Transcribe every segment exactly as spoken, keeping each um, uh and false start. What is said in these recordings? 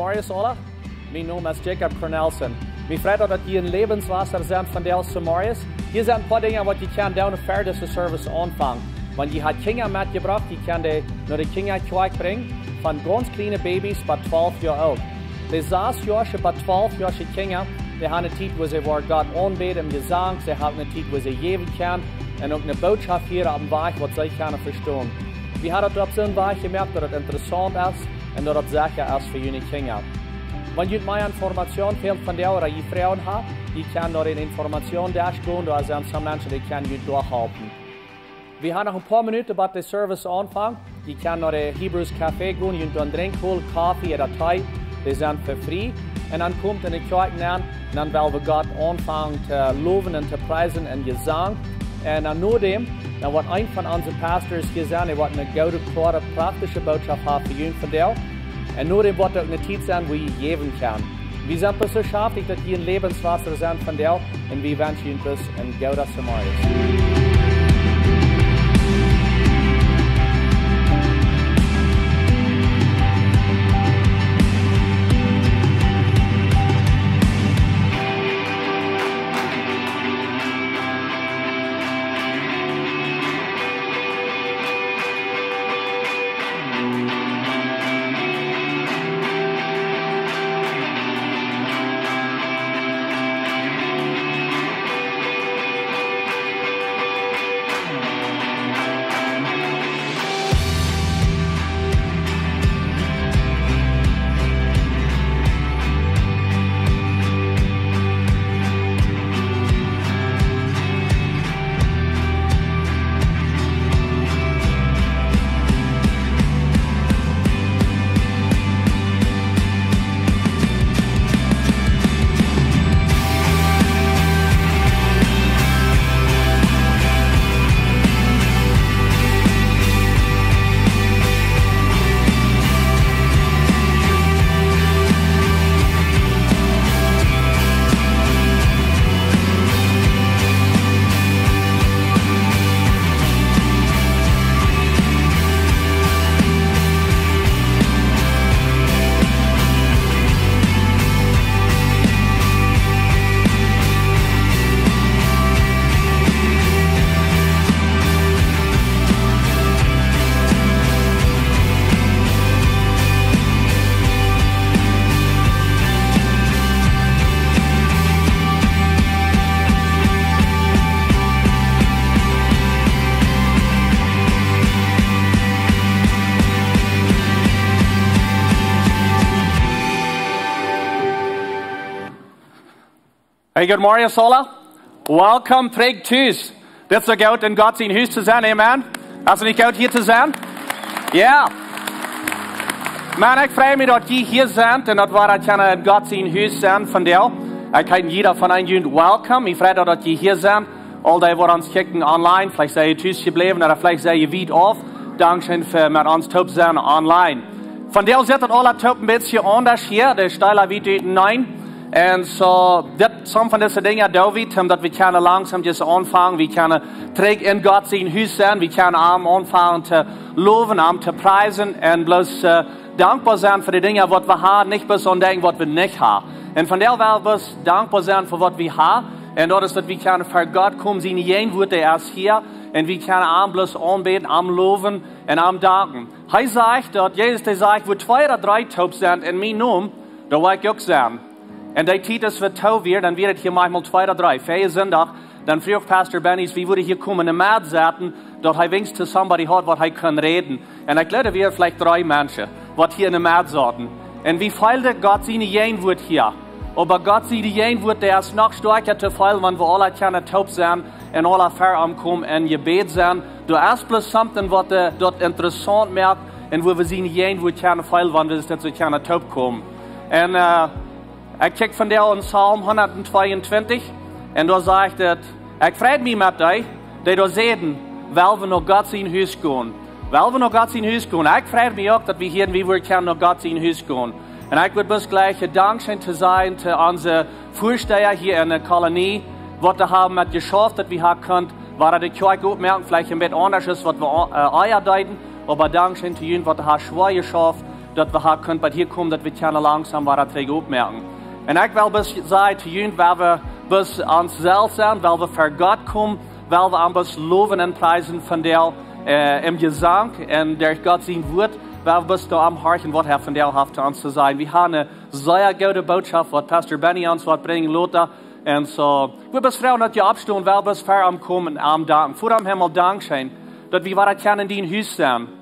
Morjes aula. Mien Nomen es Jacob Cornelsen. Mie freit daut, daut jie en Läwenswota sent vondoag zemorjes. Hia sent een poa Dinja waut jie kjennen doonen ver dise Service aunfangen. Wan jie ha Kjinja metjebrocht, jie kjennen dee no de Kjinjakjoakj brinjen, von gaunz kjliene Babys bat twalf Joa oolt. De sas Joasche bat twalf Joasche Kjinja, dee han eene Tiet, wua see woaren Gott aunbäden em Jesank, see han eene Tiet, wua see jäwen kjennen, un uk eene Bootschoft hieren opp een Wajch, waut see kjennen vestonen. Wie haben daut opp soon Wajch jemoakt, daut daut interessaunt es un daut daut secha es fa june Kjinja. Wan junt mea Information fält vondoag ooda jie Froagen haben, jie kjennen no dän Informationsdesk gonen, doa sent soone Menschen, dee kjennen junt doa halpen. Wie haben noch een poa Minuten bat de Service aunfangt. Jie kjennen no de Hebrews Café gonen, junt doa een Drinkj holen, Koffe ooda Tee, dee sent fa frie. Un dan komt en de Kjoakj nenn, un dan well wie Gott aunfangen to lowen un to priesen en Jesank. Un dan nodäm, dan woat een von onse Pastors hia sennen, dee woat eene goode, kloare, praktische Bootschoft haben fa junt vondoag. Un nodäm woat uk eene Tiet sennen, wua jie jäwen kjennen. Wie sent bloos soo schaftich, daut jie en Läwenswota sent vondoag, un wie wenschen junt bloos een gooden Zemorjes. Hey, good morning, Sola. Welcome trigj tus. Dit es soo goot, en Gott sien Hus to sennen. Amen. Es daut nich goot, hia to sennen? Jo. Maun, ekj frei mie, daut jie hia sent un daut wie kjennen en Gott sien Hus sennen vondoag. Ekj heet jieda eenen von junt welcome. Ekj frei mie, daut jie hia sent. Aul dee, waut ons kjikjen online, veleicht sent jie tus jebläwen ooda veleicht sent jie wiet auf. Dankscheen fa met ons toop sennen online. Vondoag sitt daut aula toop een bät aundasch hia, de Stäla wieren nich. Un soo, dit, some von dise Dinja doo wie, om daut wie kjennen langsom jrod aunfangen, wie kjennen trigj en Gott sien Hus sennen, wie kjennen am aunfangen to lowen, am to priesen un bloos, äh, dankboa sennen fa de Dinja, waut wie haben, nich bloos aun denkjen, waut wie nich haben. Un vondoag well wie bloos dankboa sennen fa waut wie haben. Un daut es, daut wie kjennen ver Gott komen, sien Wuat, dee es hia. Un wie kjennen am bloos aunbäden, am lowen un am danken. Hee sajcht daut, Jesus, dee sajcht, wua twee ooda dree toop sent en mien Nomen, doa woa ekj uk sennen. Un dee Tiet, aus wie toop wieren, dan wia et hia maunchmol twee ooda dree. Verjen Sindach, dan fruach Pastor Benny, aus wie wudden hia komen, en de Med sitten, daut hee weens to somebody haud, waut hee kunn räden. Un ekj jleew, doa wieren veleicht dree Menschen, waut hia en de Med sauten. Un wie feelden Gott sien Wuat hia. Oba Gott sien Wuat, dee es noch stoakja to feelen, wan wie aula kjennen toop sennen un aula ver am komen en Jebäd sennen. Doa es bloos something, waut, äh, daut interessaunt moakt un wua wie sien Wuat kjennen feelen, wan wie daut soo kjennen toop komen. Un, äh, ekj kjikj vondoag en Psalm hundat tweeuntwintich un doa sajcht et: Ekj freid mie met dee, dee doa säden: Well wie no Gott sien Hus gonen. Well wie no Gott sien Hus gonen. Ekj frei mie uk, daut wie hia en Weaver kjennen no Gott sien Hus gonen. Un ekj wudd bloos jlikj een Dankscheen to sajen to onse Väasteha hia en de Kolonie, waut dee haben met jeschauft, daut wie haben kunt, wua dee de Kjoakj opmoaken, veleicht een bät aundasch es, waut wie, äh, ea deeden, oba Dankscheen to junt, waut dee haben schwoa jeschauft, daut wie hia kunnen, bat hia komen, daut wie kjennen langsom wada trigj oppmoaken. Un ekj well bloos sajen to junt, wan wie bloos ons selfst sent, wan wie ver Gott komen, wan wie am bloos lowen un priesen vondoag, äh, em Jesank un derch Gott sien Wuat, wan wie bloos doa aunhorchen, waut hee vondoag haft to ons to sajen. Wie haben eene sea goode Botschaft, waut Pastor Benny ons woat brinjen lota. Un soo, wie bloos froagen, daut jie oppstonen, wie bloos ver am komen un am danken. Voda em Himmel, dankscheen, daut wie wada kjennen en dien Hus sennen.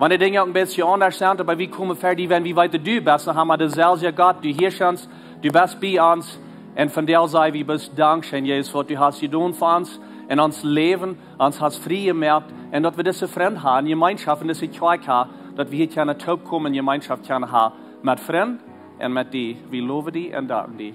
Wan de Dinja uk een bät aundasch sent, oba wie komen ver die, wan wie weeten, du best noch emma deselwja Gott, du hieescht ons, du best bie ons. Un vondoag saj wie bloos dankscheen, Jesus, waut du hast jedonen fa ons en ons Läwen, ons hast frie jemoakt, un daut wie dise Frind haben, Jemeenschoft en dise Kjoakj haben, daut wie hia kjennen toopkomen, Jemeenschoft kjennen haben met Frind un met die. Wie lowen die un danken die.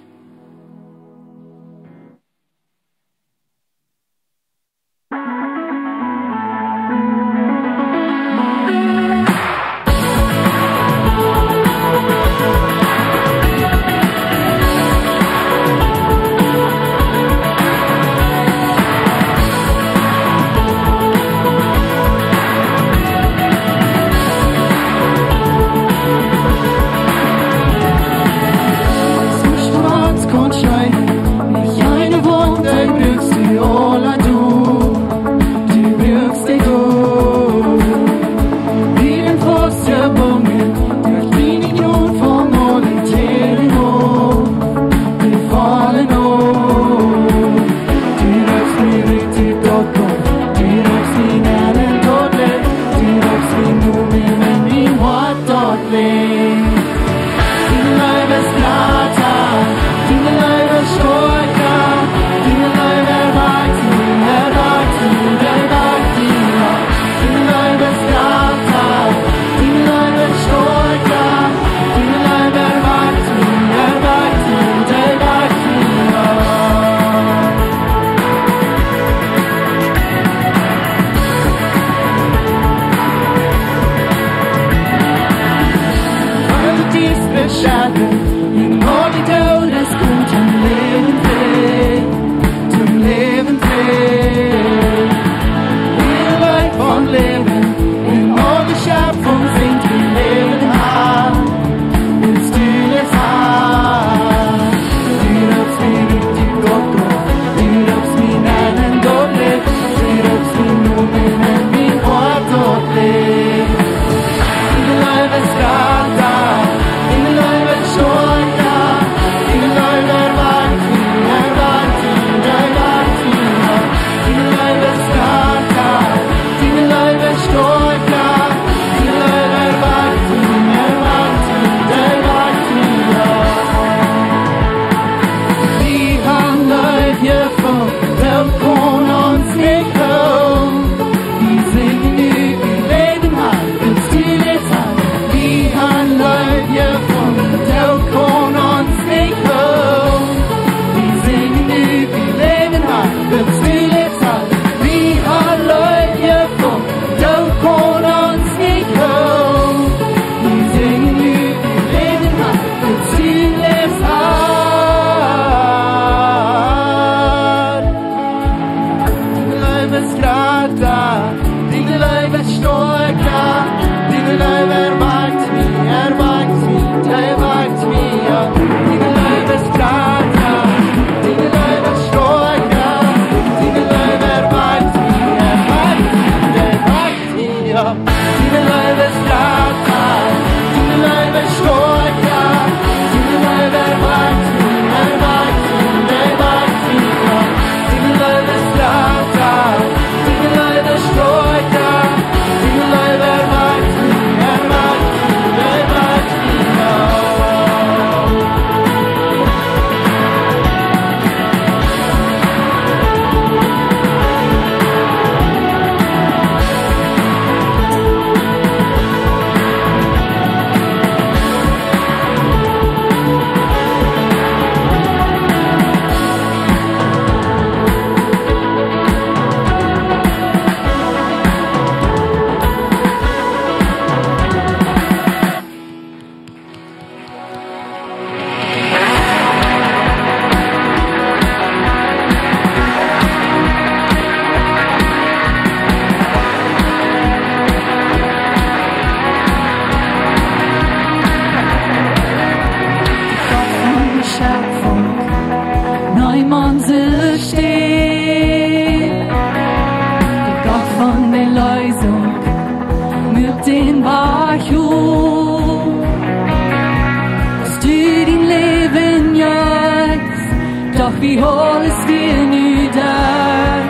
Aules wia nu doa,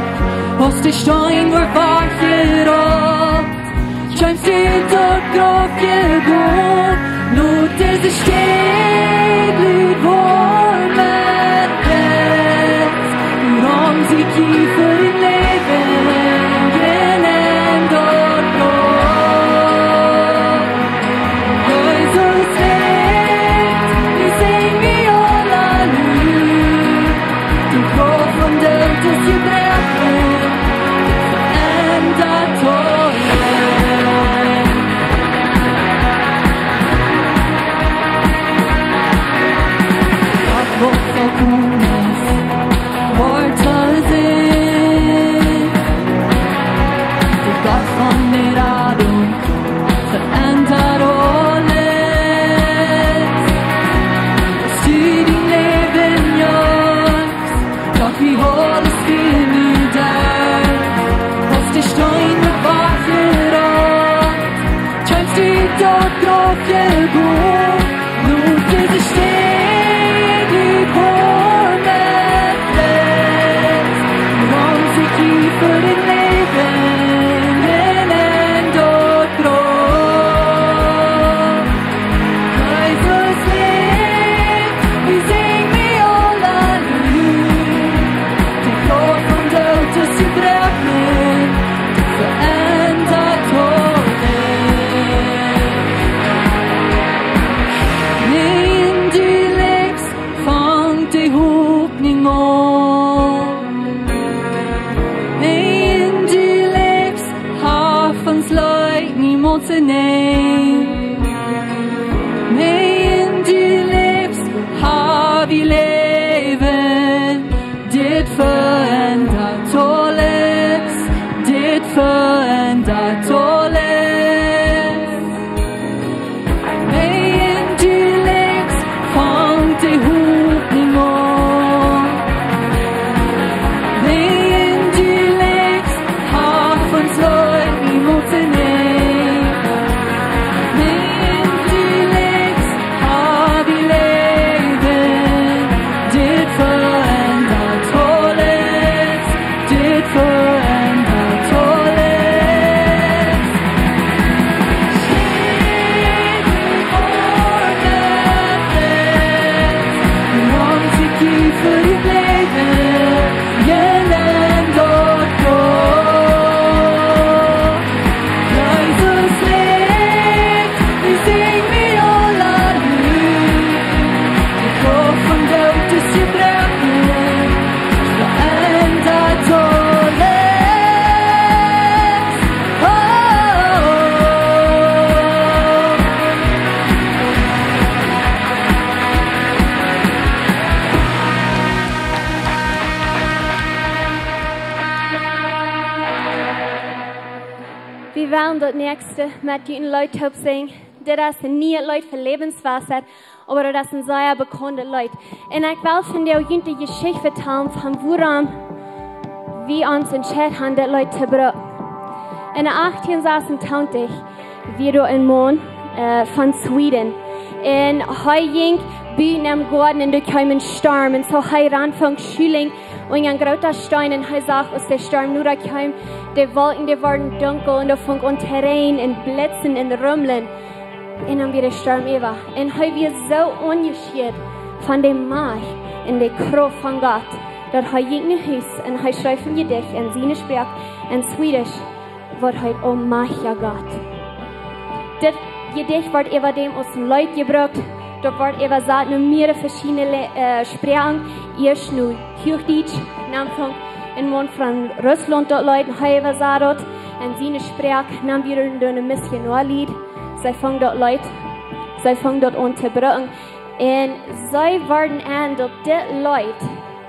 aus de Steen wort wajchjerollt, kjeemst du daut Grauf jegonen, no dise Städ lud woaren met Gott. Wuarom sie jie fa daut Läwen jegonen, daut Grauf? Jesus läft, wie sinj wie aula Lud. De Kraft vom Doot es jebroaken, veendert aules. Daut waut volkomen es, woat to seenen. De Gott von de Radunk veendert aules. Aus du dien Läwen jefst, daut wia aules wia nu doa, aus de Steen wort wajchjerollt, kjeemst du daut Grauf jegonen, no dise Städ lud woaren met Gott. Wuarom sie jie fa daut Läwen jegonen, daut Grauf? Jesus läft, wie sinj wie aula Lud. De Kraft vom Doot es jebroaken, veendert aules. Wan du läfst, fangt de Hopninj aun. Wan du läfst, haft ons Leet niemols een Enj. Wan du läfst, hab wie Läwen. Dit veendert aules, dit veendert aules. Wan du läfst, fangt de Hopninj aun. Wan du läfst, haft ons Leet niemols een Enj. Wan du läfst, hab wie Läwen. Dit veendert aules, dit veendert aules. Wuarom sie jie fa daut Läwen jegonen, daut Grauf? Jesus läft, wie sinj wie aula Lud. De Kraft vom Doot es jebroaken, veendert aules. Oh. Wie wellen daut näakjste met junt een Leet toop sinjen. Dit es een nieet Leet fa Lebensweisheit, oba daut es een sea bekauntet Leet. Un ekj well vondoag junt de Jeschicht vetalen von wuarom wie ons entscheet haben, dit Leet to brucken. En achtieen sasuntachentich wia doa een Maun, äh, von Sweden. Un hee jinkj buten em Goaden un doa kjeem een Storm. Un soo hee rand, funk schuling unja een groota Steen un hee sach, aus de Storm noda kjeem, de Wolkjen, dee worden dunkel un doa funk aun to räajnen un blitzen un rumlen. Un dan wia de Storm äwa. Un hee wia soo aunjeschieet von de Macht un de Krauft von Gott, daut hee jinkj no Hus un hee schreef een Jedicht en siene Sproak, en Swedisch, waut heet O mächtiga Gott. Dit Jedicht wort äwa däm aus een Leet jebrukt. Daut wort äwasat no mearere veschiedne Le-, äh, Sproaken. Ieescht no Huachdietsch, dan funk een Maun von Russlaunt daut Leet, hee äwasat daut en siene Sproak, dan wia doa een Missionoa Leet. See funk daut Leet, see funk daut aun to brucken. Un see worden enn daut dit Leet,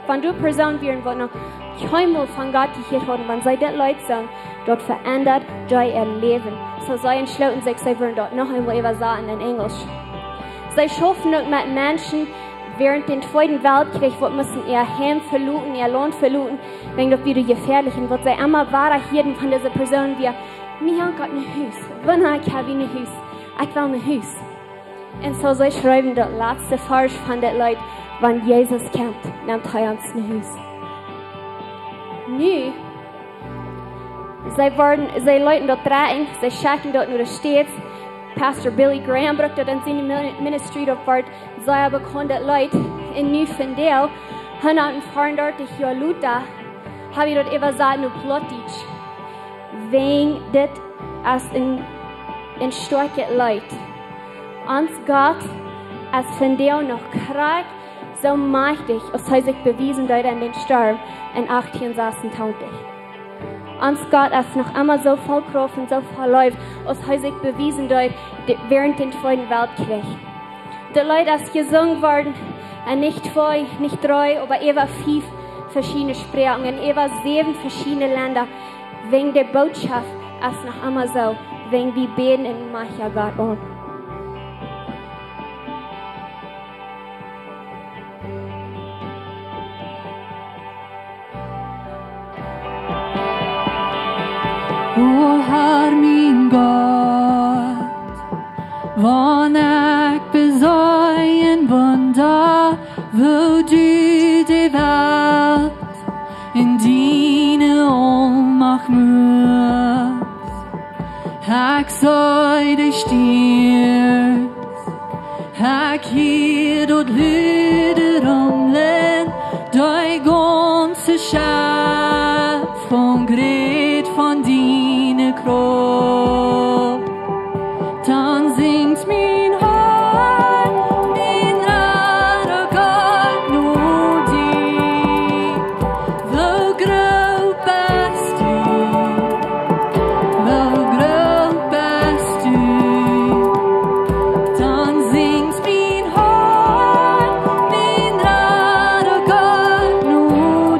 wan doa Persoonen wieren, waut noch kjeenmol von Gott jehieet hauden, wan see dit Leet sungen, daut veendad dee äa Läwen. Soo see entschlooten sikj, see wudden daut noch eemol äwasaten en Enjelsch. See schauften uk met Menschen wäarent dän Tweeden Weltkjrich, waut musten äa Heim veloten, äa Launt veloten, wäajen daut wia jefäadlich. Un waut see emma wada hieeden von dise Persoonen wia: "Mie jankat no Hus. Wanea kjenn wie no Hus? Ekj well no Hus." Un soo see schreewen daut latste Varsch von dit Leet: Wan Jesus kjemt, nemt hee ons no Hus. Nu, see worden, see leeten daut dreien, see schekjten daut no de States. Pastor Billy Graham brukt daut en siene Mini-, Ministry, daut wort sea bekauntet Leet. Un nu vondoag, hundat un fiefendartich Joa lota, hab ekj daut äwasat no Plautdietsch. Wäajen dit es een, een stoakjet Leet. Ons Gott es vondoag noch krakjt soo majchtich, aus hee sikj bewiesen deed en dän Storm en achtieen sasuntachentich. Ons Gott es noch emma soo voll Krauft un soo voll Leew, aus hee sikj bewiesen deed, de-, wäarent dän Tweeden Weltkjrich. Daut Leet es jesungen worden en nich twee, nich dree, oba äwa fief veschiedne Sproaken, äwa säwen veschiedne Lenda. Wäajen de Bootschoft es noch emma soo, wäajen wie bäden un moakjen Gott aun. O Herr, mien Gott, wan ekj beseenen Wunda, woo du de Welt en diene Aulmacht muakjst. Ekj see de Stierns, ekj hia daut Luda rumlen, de gaunze Schepfunk rät von diene Krauft. Dan sinjt mien Hoat, mien Rada Gott, no die. Woo groot best du? Woo groot best du? Dan sinjt mien Hoat, mien Rada Gott, no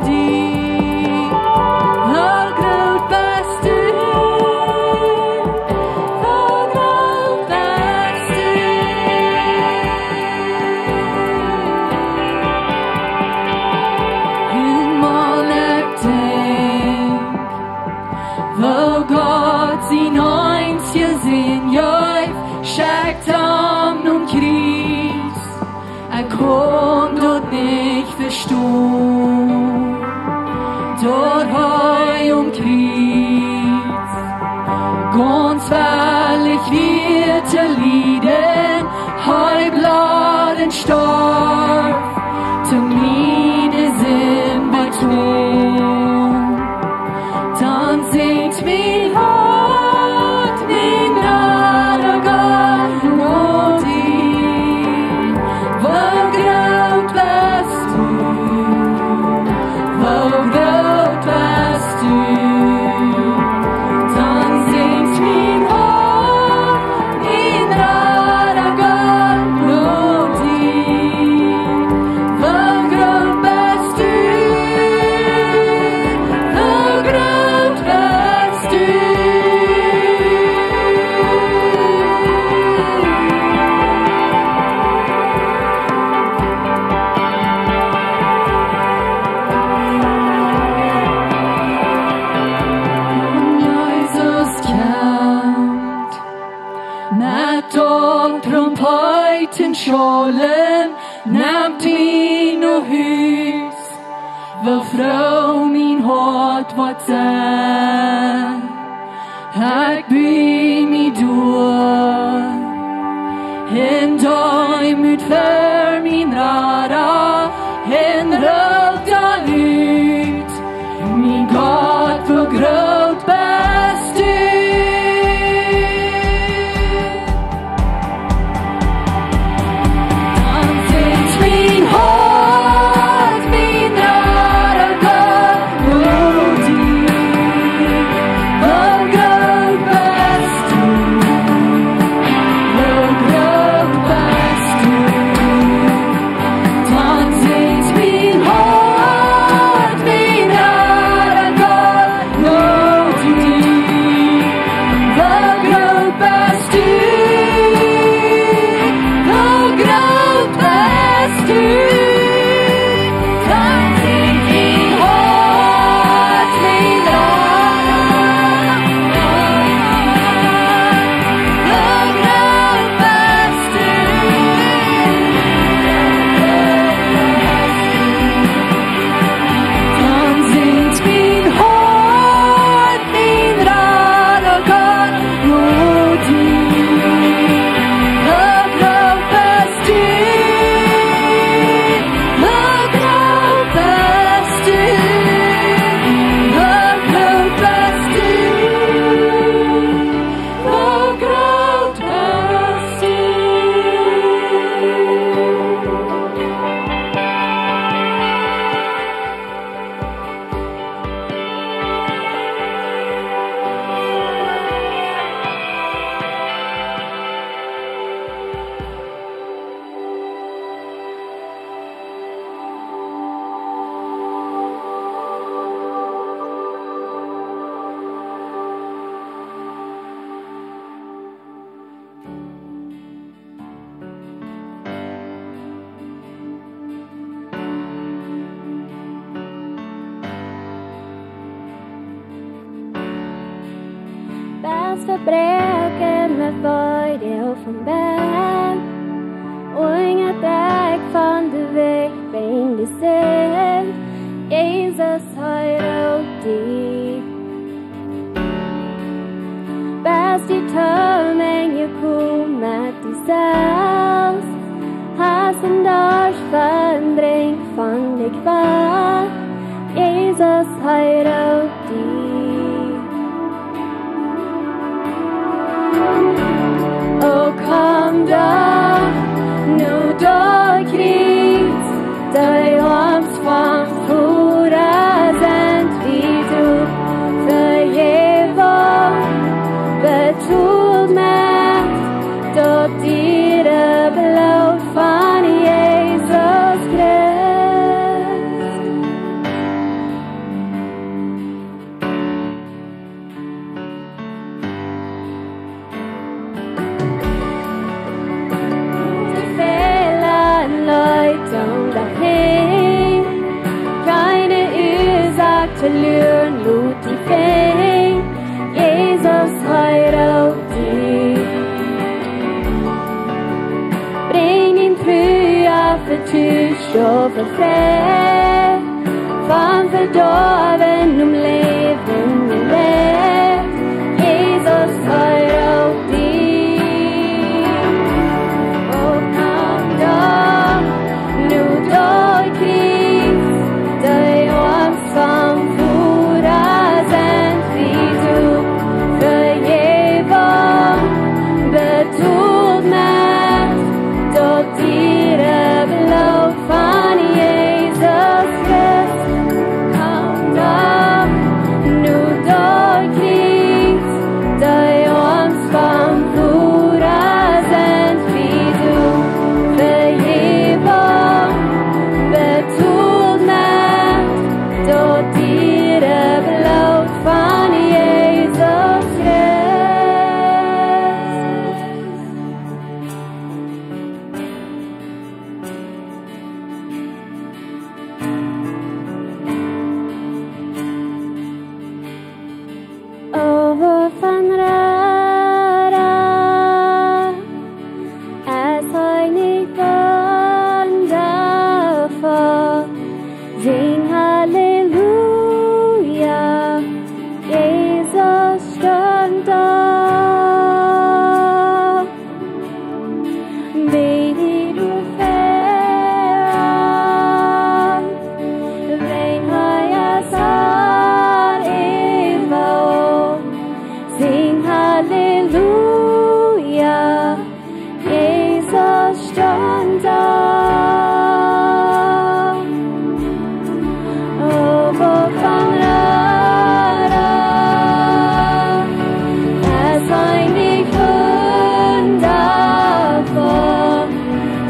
die. Woo groot best du? Woo groot best du? Eenmol ekj denkj, woo Gott sien eensja Sän jeef, schekjt am nom Kjriez. Ekj kaun daut nich vestonen. Doa hee aum Kjriez gaunz wellich wia to lieden, hee bleed un storf, toom miene Sind betonen. Dan sinjt mien Hoat, mien Rada Gott, no die. Woo groot best du? Woo groot best du? Dan sinjt mien Hoat, mien Rada Gott, no die. Woo groot best du? Woo groot best du? Jesus kjemt met daut Trompetenschalen, nemt mie no Hus, woo froo mien Hoat woat sennen. Ekj buag mie doa, en Deemoot ver mien Rada, en roop dan ut: Mien Gott, woo groot best du? Dan sinjt mien Hoat, mien Rada Gott, no die. Woo groot best du? Woo groot best du? Dan sinjt mien Hoat, Vebräakjen met Weedoag von Benn, unjadrekjt von de Welt, wäajen de Sind, Jesus, hee roopt die. Best du toom Enj jekomen met die selfst, hast een Darscht, dan drinkj von de Kjwal, Jesus, hee roopt die. O komm doch no daut Kjriez, dee ons vom Voda sent, wiels du Vejäwunk betolt met daut diere Bloot von Jesus Christus. De Fäla un Leet doonen daut nich, kjeene Uasoak to luren, lot die finjen, Jesus, hee roopt die. Brinj dien Truacht, Vetruen, Schult, Fräd, von Vedoawen no Läwen, Läwen. Jesus, hee roopt die. O komm doch no daut Kjriez, dee ons vom Voda sent, wiels du Vejäwunk betolt met daut diere Bloot von Jesus Christus. Komm doch no daut Kjriez, dee ons vom Voda sent, wiels du Vejäwunk betolt met daut diere Bloot von Jesus Christus. Oba von Rara es hee nich wundafoll. Sinj Halleluja, Jesus stunt opp. Bie die Däa väa, wäajen hee es Har äwa aul. Sinj Halleluja, Jesus stunt opp. Oba von Rara es hee nich wundafoll.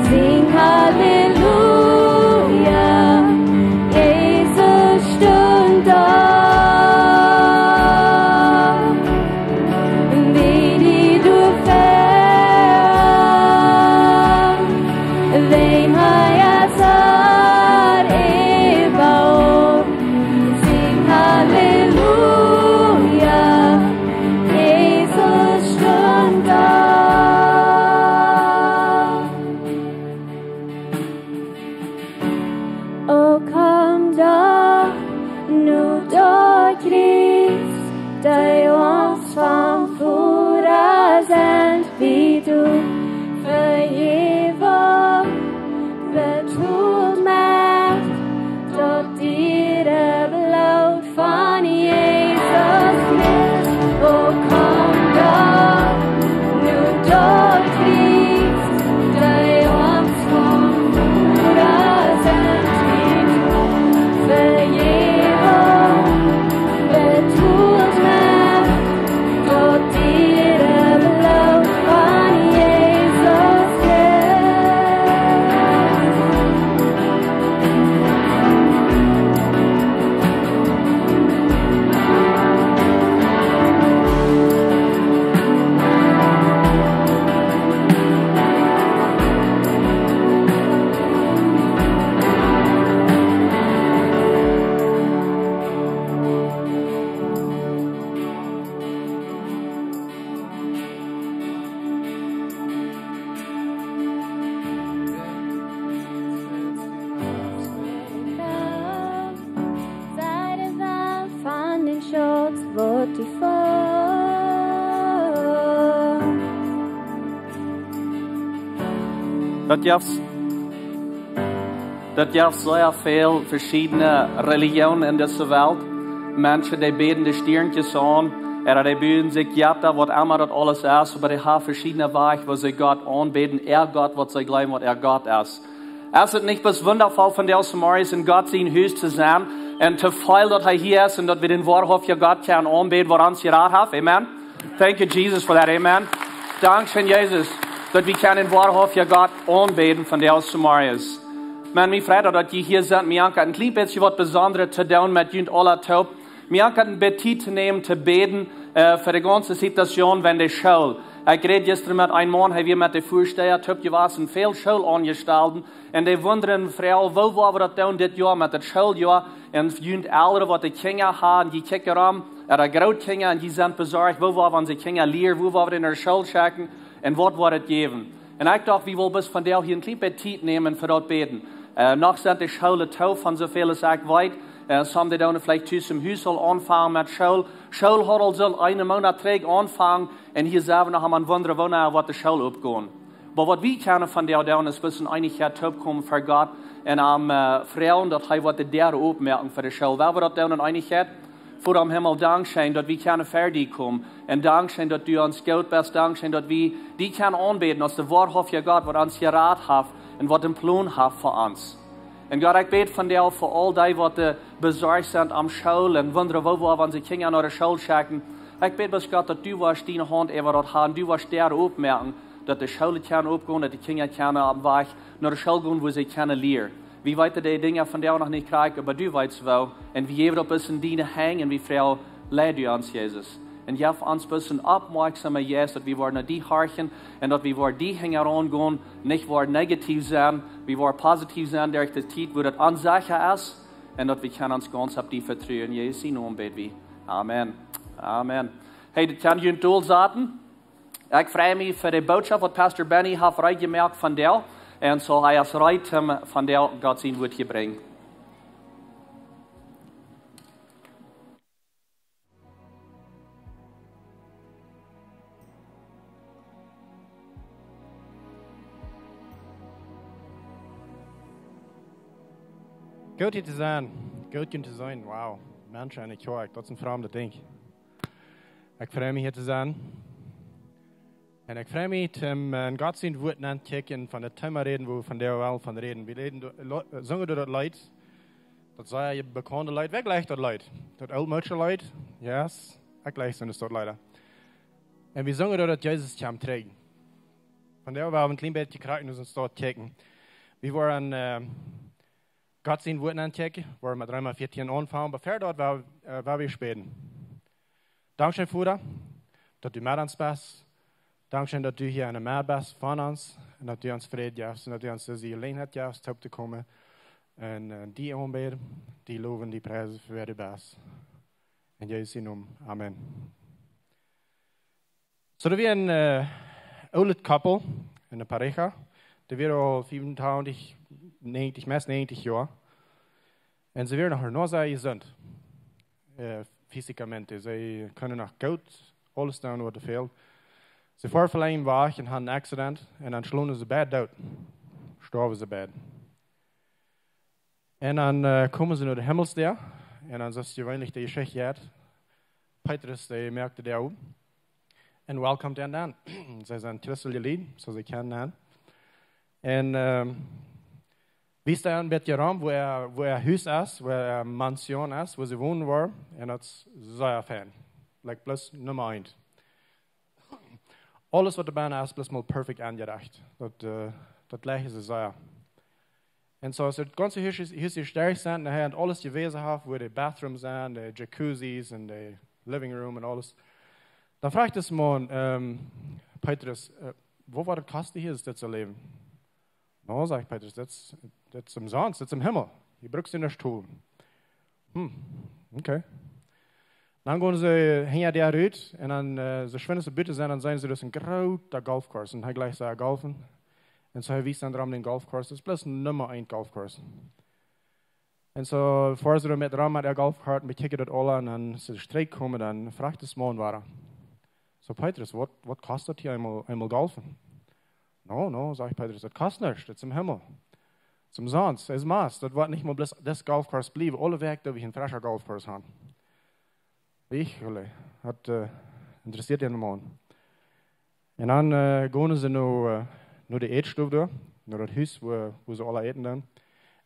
Sinj Halleluja, Jesus stunt opp. Bie die Däa väa, wäajen hee es Har äwa aul. Sinj Halleluja, Jesus stunt opp. O komm doch no daut Kjriez, dee ons vom Voda sent, wiels du Vejäwunk betolt met daut diere Bloot von Jesus Christus. O komm doch no daut Kjriez, dee ons vom Voda sent, wiels du Vejäwunk betolt met Spotify. Daut jeft, daut jeft sea väl veschiedne Relijionen en dise Welt. Menschen, dee bäden de Stiernjes aun, ooda dee buen sikj Jetta, waut emma daut aules es, oba dee haben veschiedne Wäaj, woo see Gott aunbäden, äa Gott, waut see jleewen, waut äa Gott es. Es daut nich bloos wundafoll, vondoag zemorjes en Gott sien Hus to sennen un to feelen, daut hee hia es un daut wie dän woarhauftjen Gott kjennen aunbäden, waut ons jerat haft? Amen. Thank you, Jesus, for that. Amen. Dankscheen, Jesus, daut wie kjennen dän woarhauftjen Gott aunbäden vondoag zemorjes. Maun, mie freit daut, daut jie hia sent. Mie ankjat een kjlien bät waut Besondret to doonen met junt aula toop. Mie ankjat een bät Tiet to nämen, to bäden, äh, fa de gaunze Situation wäajen de School. Ekj räd jistren met een Maun, hee wia met de Väastäja toop jewast, väl Schoolaunjestalde. Un dee wundren, Fru, woo woa wie daut doonen dit Joa met daut Schooljoa? Un junt Elren, waut de Kjinja haben, dee kjikjen rom, ooda Grootkjinja, un dee sent besorcht, woo woa wie onse Kjinja lieren, woo woa wie dee no de School schekjen, un waut woat daut jäwen? Un ekj docht, wie wellen bloos vondoag hia een kjlien bät Tiet nämen fa daut Bäden. Äh, noch sent de Schoolen too, von soo väl aus ekj weet. Äh, some, dee doonen veleicht tus em Hus aul aunfangen met School. School haud aul soo eenen Moonat trigj aunjefongen, un hia sent wie noch aum Wundren, wanea woat de School opgonen. Oba waut wie kjennen vondoag doonen, es bloos en Eenichkjeit toopkomen ver Gott un am, äh, froagen, daut hee woat de Däa opmoaken fa de School. Woa wie daut doonen en Eenichkjeit? Voda em Himmel, dankscheen, daut wie kjennen ver die komen. Un dankscheen, daut du ons goot best. Dankscheen, daut wie die kjennen aunbäden aus de woarhauftja Gott, waut ons jerat haft un waut een Plon haft fa ons. Un Gott, ekj bäd vondoag fa aul dee, waut, äh, besorcht sent aum School un wundren, woo woa wie onse Kjinja no de School schekjen. Ekj bäd bloos, Gott, daut du woascht diene Haunt äwa daut haben, du woascht Däa opmoaken, daut de Schoolen kjennen opgonen, daut de Kjinja kjennen oppem Wajch no de School gonen, wua see kjennen lieren. Wie weeten de Dinja vondoag noch nich krakjt, oba du weetst woo. Un wie jäwen daut bloos en diene Henj un wie froagen, leid du ons, Jesus. Un jeff ons bloos een oppmoakjsamen Jeist, daut wie woaren no die horchen un daut wie woaren die hinjaraun gonen, nich woaren negativ sennen, wie woaren positiv sennen derch de Tiet, wua daut onsecha es, un daut wie kjennen ons gaunz opp die vetruen. En Jesus sien Nomen bäd wie. Amen. Amen. Hey, dit kaun junt dol saten. Ekj frei mie fa de Bootschoft, waut Pastor Benny haft reed jemoakt vondoag. Un soo hee es reed, ähm, vondoag Gott sien Wuat to brinjen. Goot hia to sennen. Goot hia to sennen. Wow. Menschen enne Kjoakj, daut es een framdet Dinkj. Ekj frei mie hia to sennen. Un ekj frei mie, om, äh, en Gott sien Wuat auntotoakjen, von daut Thema räden, wua wie vondoag wellen von räden. Wie räden, do-, lo-, äh, sungen doa daut Leet. Daut es een bekaundet Leet. Wäa jleicht daut Leet? Daut ooltmoodsche Leet? Yes. Ekj jleich soo, daut Leet. Un wie sungen doa, daut Jesus kjemt trigj. Vondoag woa wie een kjlien bät krakjt no sien Stoot kjikjen. Wie woaren, äh, Gott sien Wuat auntotoakjen, woa wie met Reema vieetieen aunfangen, oba ver daut woa, äh, woa wie bäden. Dankscheen, Voda, daut du met ons best. Dankscheen, daut du hia enne Medd best von ons un daut du ons Fräd jefst un daut du ons dise Jeläajenheit jefst, toop to komen un, äh, die aunbäden, die lowen, die priesen fa wäa du best. En Jesus sien Nomen. Amen. Soo, doa wia een, äh, oolet Koppel en de Pareja. Dee wieren aul fiefuntwintich, näajentich, meist näajentich Joa. Un see wieren noch, noch sea jesunt, äh, físikamente. See kunnen noch goot aules doonen, waut doa fält. See foaren veleicht wajch un haben een Accident un dan schlonen see beid doot. Stoawen see beid. Un dan, äh, komen see no de Himmelsdäa. Un dan es jeweenlich de Jeschicht, Petrus, dee moakt de Däa op un welcomed an dan. See sent christelje Lied, soo see kjennen an. Un, ähm, wiest an een bät rom, wua äa, wua äa Hus es, wua äa Mansion es, wua see wonen woaren. Un daut es sea fein. Like, bloos Numma eent. Aules, waut doa bennen es, bloos mol perfekt aunjerecht. Daut, äh, daut jleichen see sea. Un soo, aus see daut gaunze Hus, Hus jestoakjt sent, un hee haud aules jewäsen, wua de Bathrooms sent, de Jacuzzis un de Living Room un aules. Dan fruach dis Maun, ähm, Petrus, äh, "Woo woat daut kosten hia, es dit to läwen?" "No," sajcht Petrus, "daut es, daut es omsonst, daut es em Himmel. Jie brucken nuscht toolen." "Hm, okay." Dan gonen see hinja de Däa rut un dan, äh, soo schwind aus see buten sent, dan seenen see doa een groota Golfcourse un hee jleicht sea golfen. Un soo hee wiest an rom dän Golfcourse, daut es bloos Numma eent Golfcourse. Un soo foaren see doa met rom met äa Golfkart, bekjikjen daut aula, un aus see trigj komen, dan fruach de Maun wada: "Soo, Petrus, waut, waut kost daut hia eemol, eemol golfen?" "No, no," sajcht Petrus, "daut kost nuscht, daut es em Himmel. Daut es omsonst, es Mast, daut woat nich mol bloos dis Golfkurs bliewen, aule Wäakj doa wie een frescha Golfkurs haben." Ekj, daut, äh, interessieet dän Maun. Un dan, äh, gonen see no, äh, no de Ätstow doa, no daut Hus, wua, wua see aula äten dan.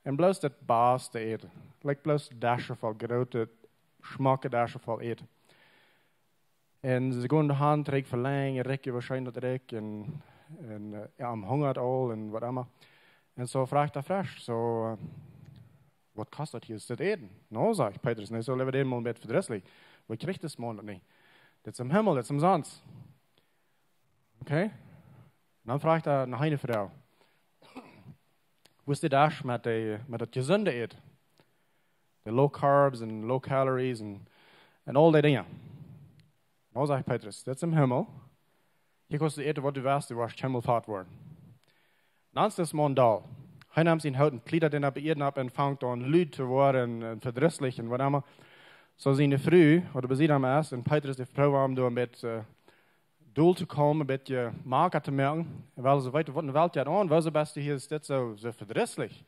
Un bloos daut baste Äten. Like bloos Deschen voll, groote, schmocke Deschen voll Äten. Un see gonen doa han, trigj velenjd, rikj äwascheen daut rikj, un, un, äh, jo, am hungat aul, un waut emma. Un soo fruach hee fresch, soo, äh, "Waut kost daut hia, daut Äten?" "No," sajcht Petrus, "nä, soo, leewa dän Maun met vedrisslich. Waut kjricht de Maun daut nich? Daut es em Himmel, daut es omsonst." Okay? Dan fruach hee no eene Fru: "Woo es de Desch met de, met daut jesunde Äten? De low carbs un low calories un, un aul dee Dinja?" "No," sajcht Petrus, "daut es em Himmel. Hia kaust du äten waut du west, du woascht kjeenmol fat woaren." Dan es de Maun doll. Hee nemt sienen Hoot un kjliedat dän opp de Ieed opp un fangt aun lud to woaren un, un vedrisslich un waut emma. Soo siene Fru, waut bie am es, un Petrus, dee proowt am doa een bät, äh, dol to komen, een bät maka to moaken. Un wiels see weeten, waut enne Welt jeit aun, woo es daut best hia, es dit soo, soo vedrisslich?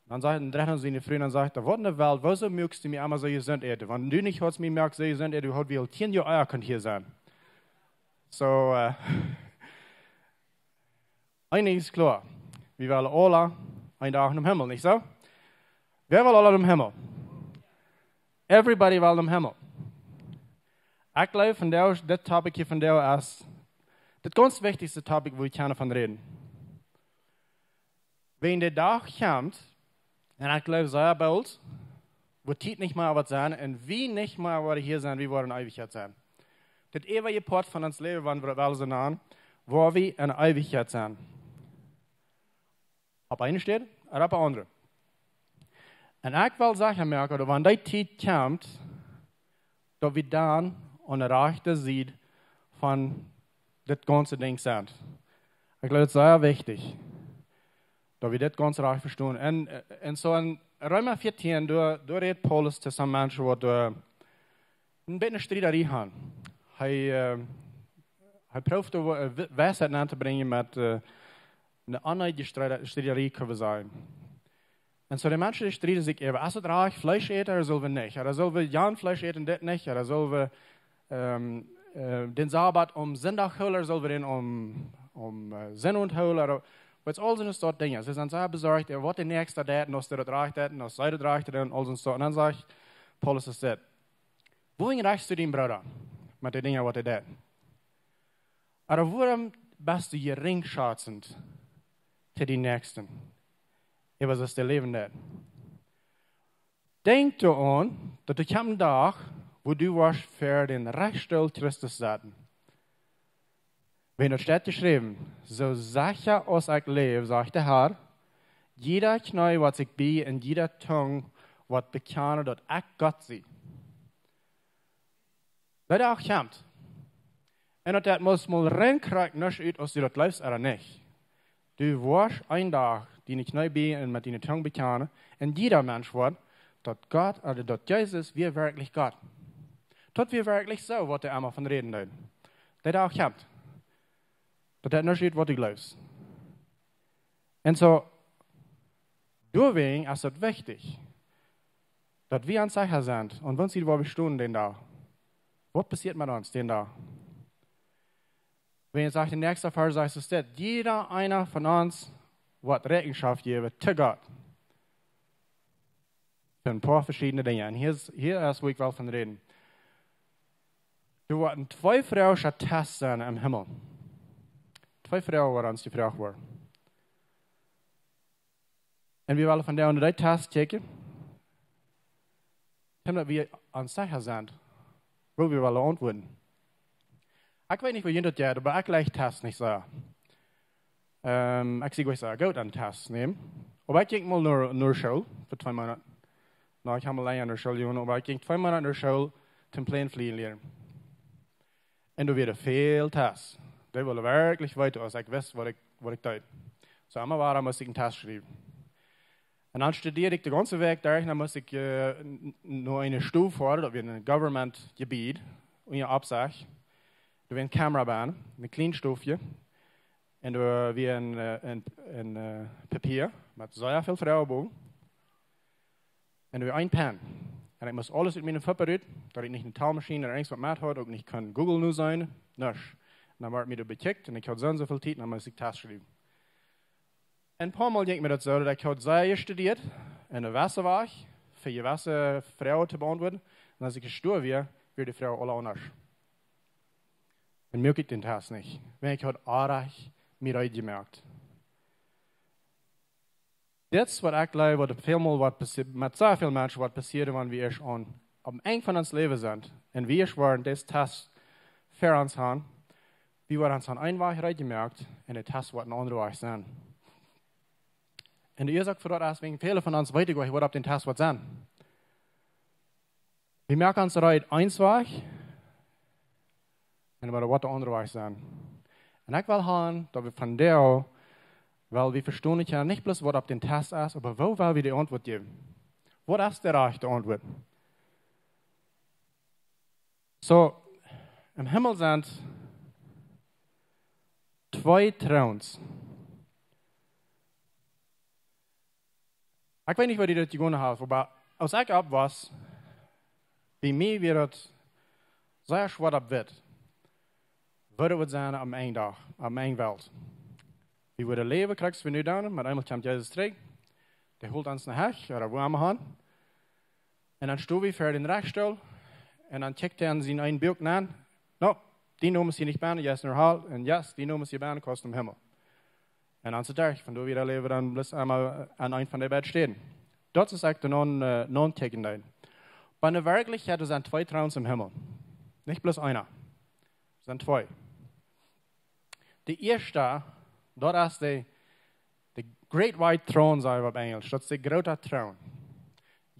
Dan sajcht, dan dreit hee siene Fru un dan sajcht hee: "Waut enne Welt, wuarom muakst du mie emma soo jesunt äten? Wan du nich haudst mie jemoakt soo jesunt äten, dan haud wie aul tieen Joa ea kunt hia sennen." Soo, äh, een Dinkj es kloa. Wie wellen aula eenen Dach nom Himmel, nich soo? Wäa well aula nom Himmel? Everybody well nom Himmel. Ekj jleew, vondoag, dit Topic hia vondoag es daut gaunz wichtichste Topic, wua wie kjennen von räden. Wan de Dach kjemt, un ekj jleew sea boolt, woat Tiet nich mea waut sennen, un wie nich mea woaren hia sennen, wie woaren enne Eewichkjeit sennen. Dit eewje Poat von ons Läwen, wan wie daut wellen soo nanen, woa wie enne Eewichkjeit sennen. Opp eene Städ ooda opp eene aundre. Un ekj well secha moaken, daut wan dee Tiet kjemt, daut wie dan aun de rajchte Sied von dit gaunze Dinkj sent. Ekj jleew, daut es sea wichtich, daut wie dit gaunz rajcht vestonen. Un, äh, un soo en Reema vieetieen, doa, doa rät Paulus to soone Menschen, waut, äh, een bät eene Striederie han. Hee, äh, hee proowt doa, äh, Wei-, Weisheit aun to brinjen met, äh, eene onneedje Striede-, Striederie, kjenn wie sajen. Un soo de Menschen, dee strieden sikj äwa, es daut rajcht Fleesch äten ooda sell wie nich? Ooda sell wie jan Fleesch äten, dit nich? Ooda sell wie, ähm, äh, dän Sabat aum Sindach hoolen, ooda sell wie dän aum, aum, äh, Sennowent hoolen? Ooda, waut aul soone Sort Dinja. See sent sea besorcht äwa waut de Näakjsta deit un aus dee daut rajcht deit un aus see daut rajcht deit un aul soone Sort. Un dan sajcht Paulus es dit: "Wuarom rajchst du dien Brooda met de Dinja, waut hee deit? Ooda wuarom best du jeringjschatzent to dien Näakjsten, äwa soo aus dee läwen deit? Denkj doaraun, daut doa kjemt een Dach, wua du woascht ver dän Rajchtstool Christus setten. Wiels daut steit jeschräwen: Soo secha aus ekj läw, sajcht de Har, jieda Kjnee woat sikj bieejen un jieda Tung woat bekjanen, daut ekj Gott sie." Dee Dach kjemt. Un daut, daut mott mol rein krakjt nuscht ut, aus du daut jleefst ooda nich. Du woascht een Dach diene Kjnee bieejen un met diene Tung bekjanen, un jieda Mensch woat, daut Gott, ooda daut Jesus wia werkjlich Gott. Daut wia werkjlich soo, waut dee emma von räden deeden. Dee Dach kjemt. Daut, daut nuscht ut, waut du jleefst. Un soo, doawäajen es daut wichtich, daut wie ons secha sent, aun waut Sied wie stonen dän Dach. Waut passieet met ons dän Dach? Wan et sajcht, de näakjste Varsch sajcht, es dit: Jieda eena von ons woat Räakjenschoft jäwen to Gott fa een poa veschiedne Dinja. Un hia es, hia es, wua ekj well von räden. Doa woaren twee Froagen jetesten em Himmel. Twee Froagen woaren ons jefroacht woaren. Un wie wellen vondoag no dee Test kjikjen, daut wie ons secha sent, woo wie wellen auntwuaden. Ekj weet nich, woo junt daut jeit, oba ekj jleich Tests nich soo. Ähm, ekj sie goanich soo goot aun Tests nämen. Oba ekj jinkj mol no, no School fa twee Moonat. No, ekj hab mol lenja no School jegonen, oba ekj jinkj twee Moonat no School toom Plainfliejen lieren. Un doa wieren väl Tests. Dee wullen werkjlich weeten, aus ekj wist, waut ekj, waut ekj deed. Soo, emma wada must ekj een Test schriewen. Un dan studied ekj de gaunze Wäakj doa, dan must ekj äh, n- n- no eene Stow foaren, daut wia een Government Jebied, un je Oppsajcht. Doa wia eene Kamera bie, een kjlien Stowkje. Un doa wia een, äh, een, een äh, Papia met sea väl Froageboagen. Un doa wia een Penn. Un ekj must aules ut miene Fupp rut, daut ekj nich eene Talmaschien ooda irjent waut met haud, uk nich kunn Google nu seenen, nuscht. Un dan wort mie daut bekjikjt un ekj haud soo un soo väl Tiet, dan must ekj Test schriewen. Un een poa Mol jinkj mie daut soo, daut ekj haud sea jestudiet, un de Wesse wia, fa jewesse Froagen to beauntwuaden. Un aus ekj jestonen wia, wia de Froag aul aundasch. Un muak ekj dän Test nich, wiels ekj haud aundasch mie reed jemoakt. Dit es waut ekj jleew, waut väl Mol waut passi- met sea väl Menschen waut passieren, wan wie ieescht aun, aum Enj von ons Läwen sent. Un wie ieescht woaren disen Test ver ons haben. Wie woaren ons aun eenen Wajch reed jemoakt un de Test woat een aundra Wajch sennen. Un de Uasoak fa daut es, wiels väle von ons weeten nich, waut opp dän Test woat sennen. Wie moaken ons reed eenen Wajch un dan woat de aundra Wajch sennen. Un ekj well haben, daut wie vondoag, wiels wie vestonen kjennen nich bloos waut opp dän Test es, oba woo well wie de Auntwuat jäwen? Waut es de rajchte Auntwuat? Soo, em Himmel sent twee Troons. Ekj weet nich, waut die daut jegonen haft, oba aus ekj oppwoss, bie mie wia daut sea schwoa opp wist, woo daut wudd sennen aum Enj Dach, aum Enj Welt. Wie wudden läwen, krakjt soo aus wie nu doonen, met eemol kjemt Jesus trigj. Dee holt ons no Hecht, ooda wua emma han. Un dan stonen wie ver dän Rajchtstool. Un dan kjikjt hee en sien eenen Buak nenn. No, dien Nomen es hia nich bie, jie sent enne Hal. Un yes, dien Nomen es hia bie, kaust em Himmel. Un dan es et derch, von doa wada läwen wie dan bloos eemol aun eent von dee beid Städen. Daut es uk de non, äh, non-taking down. Oba en Werkjlichkjeit, doa sent twee Troons em Himmel. Nich bloos eena. Doa sent twee. De ieeschta, daut es de, de Great White Throne, saj wie opp Enjlisch. Daut es de groote Troon.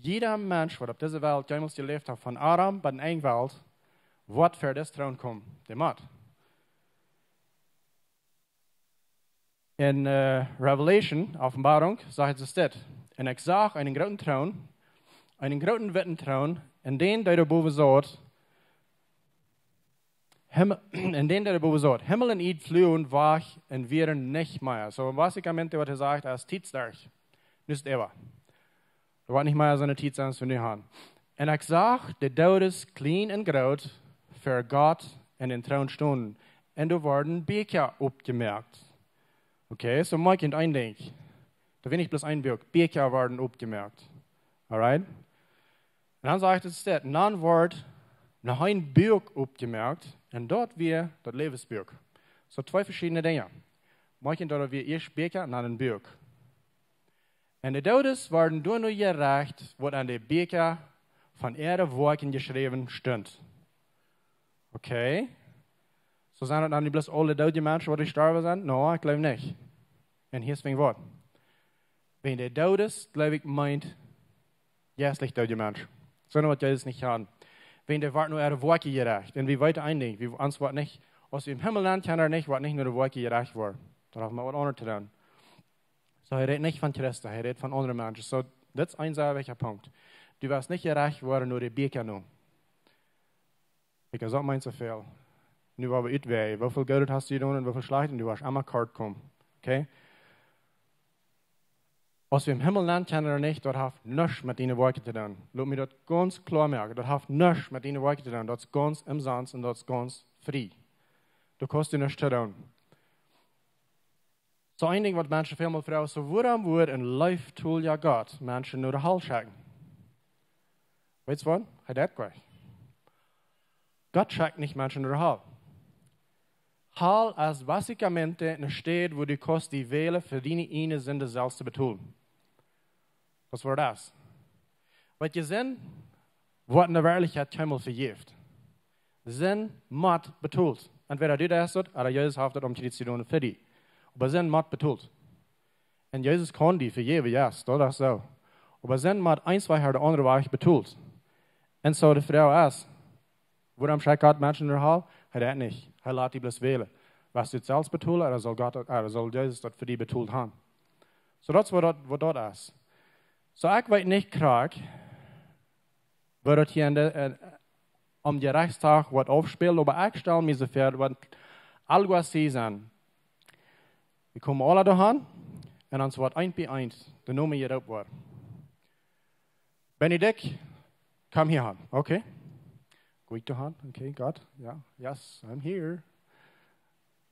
Jieda Mensch, waut opp dise Welt jemols jeläft haft, von Adam bat de Enj Welt, woat ver disen Troon komen. Dee mott. En äh, Revelation, Openboarunk, sajcht et dit. Un ekj sach eenen grooten Troon, eenen grooten witten Troon, un dän, dee doa bowen saut, Himmel, un dän, dee doa bowen saut, Himmel un Ieed fluagen wajch un wieren nich mea. Soo, waut ekj am Enj waut hee sajcht, es Tiet es derch. Nu es et äwa. Doa woat nich mea soone Tiet sennen aus wie nu haben. Un ekj sach de Doodes, kjlien un groot, ver Gott un dän Troon stonen. Un doa worden Bieekja oppjemoakt. Okay, soo moak ekj een Dinkj. Doa wia nich bloos een Buak. Bieekja worden oppjemoakt. Alright? Un dan sajcht et dit. Un dan wort noch een Buak oppjemoakt. Un daut wia daut Läwensbuak. Soo twee veschiedne Dinja. Moak ekj daut wia ieescht Bieekja un dan een Buak. Un de Doodes worden doano jerecht, waut en de Bieekja von äare Woakjen jeschräwen stunt. Okay. Soo sent daut dan nu bloos aule doodje Menschen, waut jestorwen sent? No, ekj jleew nich. Un hia es wäajen waut. Wäajen de Doodes, jleew ekj, meent jeistlich doodje Mensch. Soone, waut Jesus nich haud. Wäajen dee worden no äare Woakjen jerecht. Un wie weeten een Dinkj, wie, ons woat nich, aus wie em Himmel sent, kjennen wie nich, woat nich no de Woakjen jerecht woaren. Daut haft met waut aundret to doonen. Soo, hee rät nich von Christen, hee rät von aundre Menschen. Soo, dit es een sea wichtja Punkt. Du woascht nich jerecht woaren no de Bieekja no. Ekj saj meist soo väl. Nu woa wie utwäajen. Woo väl Goodet hast du jedonen un woo väl Schlajchtet un du woascht emma kort komen. Okay? Aus wie em Himmel sent, kjennen wie nich, daut haft nuscht met diene Woakjen to doonen. Lot mie daut gaunz kloa moaken. Daut haft nuscht met diene Woakjen to doonen. Daut es gaunz omsonst un daut es gaunz frie. Du kaust doa nuscht to doonen. Soo een Dinkj, waut Menschen väl mol froagen, soo, wuarom wudd een leeftolja Gott Menschen no de Hal schekjen? Weetst waut? Hee deit nich. Gott schekjt nich Menschen no de Hal. Hal es basicamente eene Städ, wua du kaust die wälen, fa diene ieejne Sind selfst to betolen. Daut es waut et es. Waut jie seenen, woat en de Werkjlichkjeit kjeenmol vejäft. Sind mott betolt. Entwäda du deist daut, ooda Jesus haft daut aum Kjriez jedonen fa die. Oba Sind mott betolt. Un Jesus kaun die vejäwen, yes, daut es soo. Oba Sind mott eent, twee, ooda aundre Wajch betolt. Un soo de Froag es, wuarom schekjt Gott Menschen no de Hal? Hee deit nich. Hee lat die bloos wälen. Woascht du et selfst betolen, ooda saul Gott, ooda saul Jesus daut fa die betolt haben? Soo, daut es waut daut, waut daut es. So, ekj weet nich krakjt, woo daut hia en de, äh, aum Jerechtsdach woat aufspälen, oba ekj stal mie soo väa, woat algo así sennen. Wie komen aula doahan, un ons woat eent bie eent de Nomen jeroopt woaren. Benedikt, komm hia han. Okay. Go doahan. Okay, Gott. Ja. Yes, I'm here.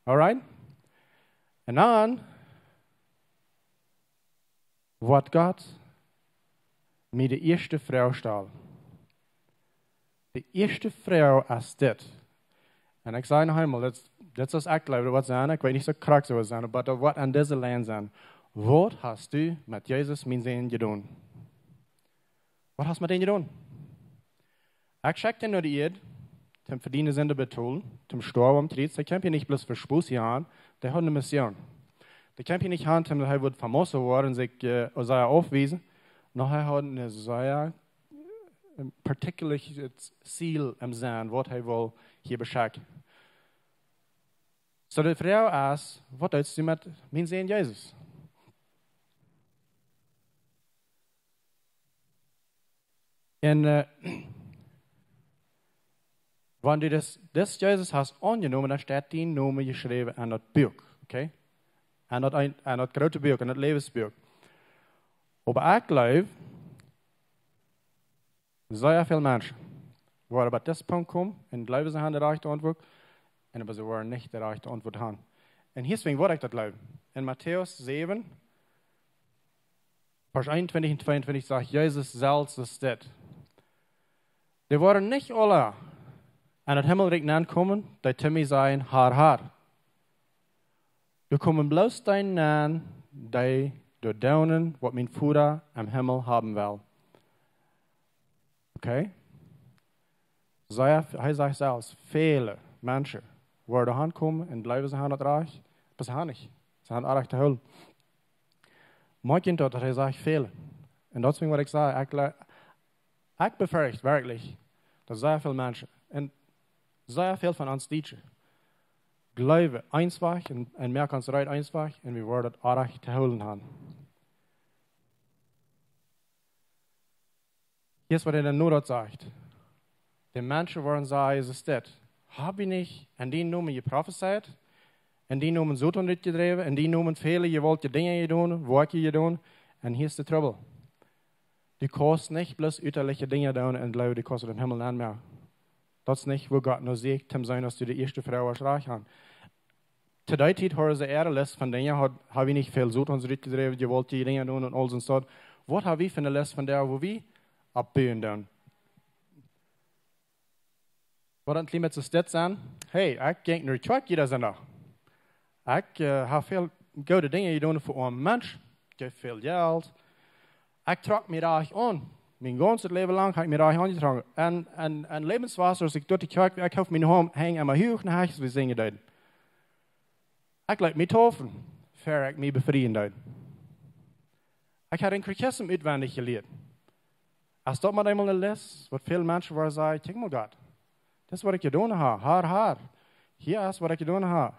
All right. Un dan woat Gott mie de ieeschte Froag stalen. De ieeschte Froag es dit. Un ekj saj noch eemol, dit, dit es, ekj jleew, daut woat sennen, ekj weet nich soo krakjt soo sennen, oba daut woat aun dise Lien sennen. Waut hast du met Jesus, mien Sän, jedonen? Waut hast met dän jedonen? Ekj schekj dän no de Ieed, toom fa diene Sind betolen, toom stoawen aum Kjriez. Dee kjeem hia nich bloos fa Spos hia han, dee haud eene Mission. Dee kjeem hia nich han, toom daut hee wudd famoso woaren, sikj, äh, Hosea aufwiesen. Nä, hee haud een sea, äh, particular Ziel em Senn, waut hee wull hia beschekjen. So, de Froag es, waut deist du met mien Sän Jesus? Un, äh, wan du dis, dis Jesus hast aunjenomen, dan steit dien Nomen jeschräwen aun daut Buak, okay? Aun daut een, aun daut groote Buak, aun daut Läwensbuak. Oba ekj jleew, sea väl Menschen woaren bie dis Punkt komen un jleewen, see haben de rajchte Auntwuat, un oba see woaren nich de rajchte Auntwuat haben. Un hia es wäajen waut ekj daut jleew. En Matäus säwen, Varsch eenuntwintich un tweeuntwintich sajcht Jesus selfst, es dit: Dee woaren nich aula en daut Himmelrikj nenkomen, dee to mie sajen: Herr, Herr. Doa komen bloos dee nenn, dee daut doonen, waut mien Voda em Himmel haben well. Okay? Sea, hee sajcht selfst, väle Menschen woaren doahan komen un jleewen, see haben daut rajcht, oba see haben nich. See haben orrajcht to hoolen. Moakj junt daut, daut hee sajcht väle. Un daut es wäajen waut ekj saj, ekj jle-, ekj befürcht werkjlich, daut sea väl Menschen, un sea väl von ons Dietsche, jleewen eenswajch un, un moaken ons reed eenswajch, un wie woaren daut orrajcht to hoolen haben. Hia es waut hee dan nu daut sajcht. De Menschen woaren sajen, es dit: Hab wie nich en dienen Nomen jeprofezeit? En dienen Nomen Soton utjedräwen? En dienen Nomen väle jewaultje Dinja jedonen, Woakjen jedonen? Un hia es de Trubbel. Du kaust nich bloos ütaliche Dinja doonen un jleewen, du kaust em Himmel nenn moaken. Daut es nich, woo Gott no sieekjt, toom seenen, aus du de ieeschte Froag woascht rajcht haben. To dee Tiet hauden see äare List von Dinja, haud, hab wie nich väl Sotons utjedräwen, jewaultje Dinja doonen un aul soont. Waut hab wie fa eene List von dee, woo wie oppbuen doonen? Waut een kjlien bät soo stell sennen. Hey, ekj jinkj no de Kjoakj jieda Sindach. Ekj, äh, hab väl goode Dinja jedonen fa oame Menschen. Ekj jeef väl Jelt. Ekj trock mie rajcht aun. Mien gaunzet Läwen lang hab ekj mie rajcht aunjetrocken. Un, un, un Lebenswasser, aus ekj doa de Kjoakj, ekj hoof miene Haunt henj emma huach, no Hecht, aus wie sinjen deeden. Ekj leet mie deepen, ver ekj mie befrieen deed. Ekj haud een Katechismus utwendich jelieet. Es daut mau eemol eene List, waut väl Menschen woaren sajen: Kjikj mol, Gott, dit es waut ekj jedonen hab, Herr, Herr. Hia es waut ekj jedonen hab.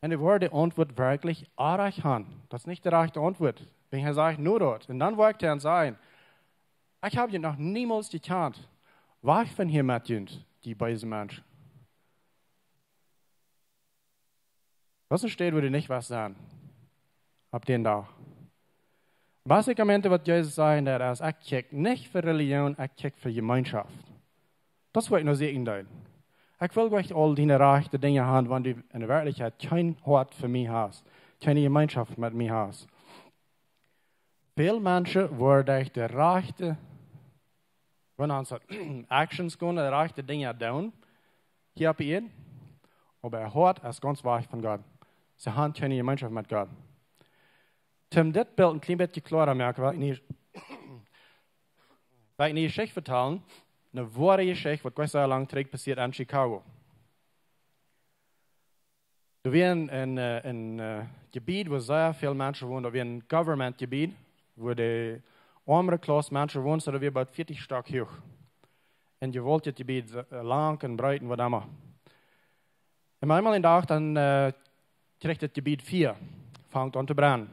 Un dee woaren de Auntwuat werkjlich orrajcht haben. Daut es nich de rajchte Auntwuat. Wan hee sajcht: Nu daut. Un dan woa ekj dan sajen: Ekj hab junt noch niemols jekjant. Wajch von hia met junt, jie beese Menschen. Daut es eene Städ, wua du nich woascht sennen. Opp dän Dach. Basikamente, waut Jesus säd, daut es: Ekj kjikj nich fa Relijoon, ekj kjikj fa Jemeenschoft. Daut es waut ekj no sieekjen doo. Ekj well nich aul diene rajchte Dinja haben, wan du en Werkjlichkjeit kjeen Hoat fa mie hast, kjeene Jemeenschoft met mie hast. Väl Menschen woaren derch de rajchte, wan ons daut, actions gonen, de rajchte Dinja doonen, hia opp de Ieed, oba äa Hoat es gaunz wajch von Gott. See haben kjeene Jemeenschoft met Gott. Toom dit Bilt een kjlien bät kloara moaken, well ekj nu, well ekj nu eene Jeschicht vetalen, eene woare Jeschicht, waut nich soo lang trigj passieet en Chicago. Doa wia een, een, äh, een, äh, Jebied, wua sea väl Menschen wonen. Doa wia een Government-Jebied, wua de oamre Klauss Menschen wonen, soo doa wia about vieetich Stock huach. Een jewaultjet Jebied, äh, lang un breet un waut emma. Un eemol een Dach dan, äh, kjrieech daut Jebied Fia, fangt aun to brennen.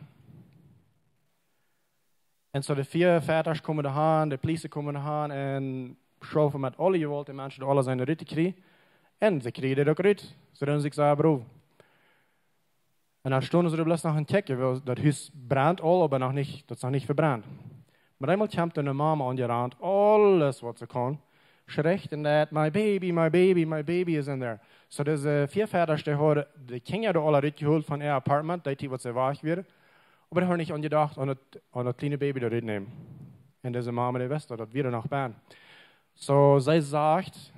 Un soo de Firefighters komen doa han, de Police komen doa han un schaufen met aule Jewault de Menschen doa aula sennen rut to kjrieen. Un see kjrieen dee uk rut. See doonen sikj sea brow. Un dan stonen see doa bloos noch un kjikjen, wiels daut Hus brent aul, oba noch nich, daut es noch nich vebrent. Oba eemol kjemt eene Mama aunjerant, aules waut see kaun. Schricht un deit: "My baby, my baby, my baby is in there." Soo dise Firefighters, dee hauden de Kjinja doa aula rutjehoolt von äa Apartment, dee Tiet waut see wajch wieren. Oba dee hauden nich aunjedocht aun daut, aun daut kjliene Baby doa rutnämen. Un dise Mama, dee wist daut, daut wia noch bennen. Soo see sajcht,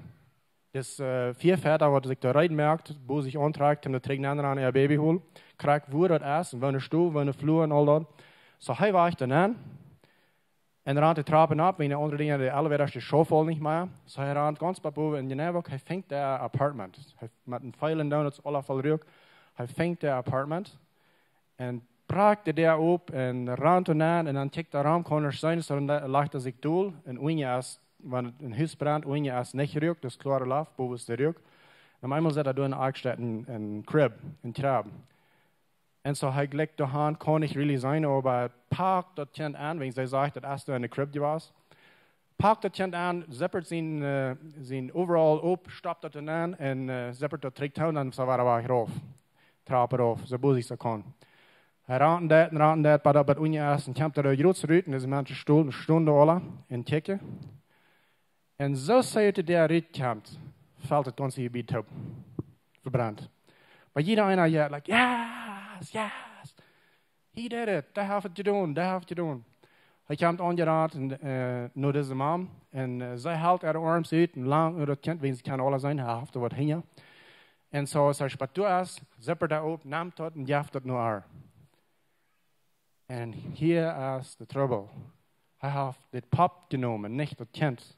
dis, äh, Firefighter, waut sikj doa reed moakt, bosich auntrakjt, om de Träajent aun äa Baby hoolen, krakjt wua daut es, un woone Stow, woone Flua un aul daut. Soo hee wajcht dan aun un rant de Trapen opp, wiels de aundre Dinja, de Elevator, dee schauft aul nich mea. Soo hee rant gaunz bat bowen un jeneiw uk, hee finjt daut Apartment. Hee met een Feel un Donuts, aula voll Ruak. Hee finjt daut Apartment un brakjt de Däa op un rant doa nenn un dan kjikjt hee rom, kaun nuscht seenen, soo dan lajcht hee sikj dol un unjen es, wan een Hus brent, unjen es nich Ruak, daut es kloare Loft, bowen es de Ruak. Un opp eemol sitt hee doa en Akjstett, een, een Crib, een Krab. Un soo hee jlikjt doa han, kaun nich really seenen, oba pakt daut Kjint aun, wiels see sajcht, daut es doa enne Crib jewast. Pakt daut Kjint aun, zippet sien, äh, sien Overall op, stoppt daut doa nenn un, äh, zippet daut trigj too un dan soo wada wajch rauf. Trap rauf, soo bosich aus hee kaun. Hee rant un deit un rant un deit, bat daut bat unjen es un kjemt doa rut, un dise Menschen stonen, stonen doa aula un kjikjen. Un soo aus hee de Däa rutkjemt, felt daut gaunze Jebied toop. Vebrent. Oba jieda eena jeit, like: "Yes, yes. He did it. Dee haft et jedonen, dee haft et jedonen." Hee kjemt aunjerant un, äh, no dise Mom. Un, äh, see helt äare Oarms ut un langt no daut Kjint, wiels see kaun aules seenen, hee haft doa waut hinja. Un soo aus hee späat doa es, zippet hee daut op, nemt daut un jeft daut no äa. Un hia es de Trubbel. Hee haft dit Popp jenomen, nich daut Kjint.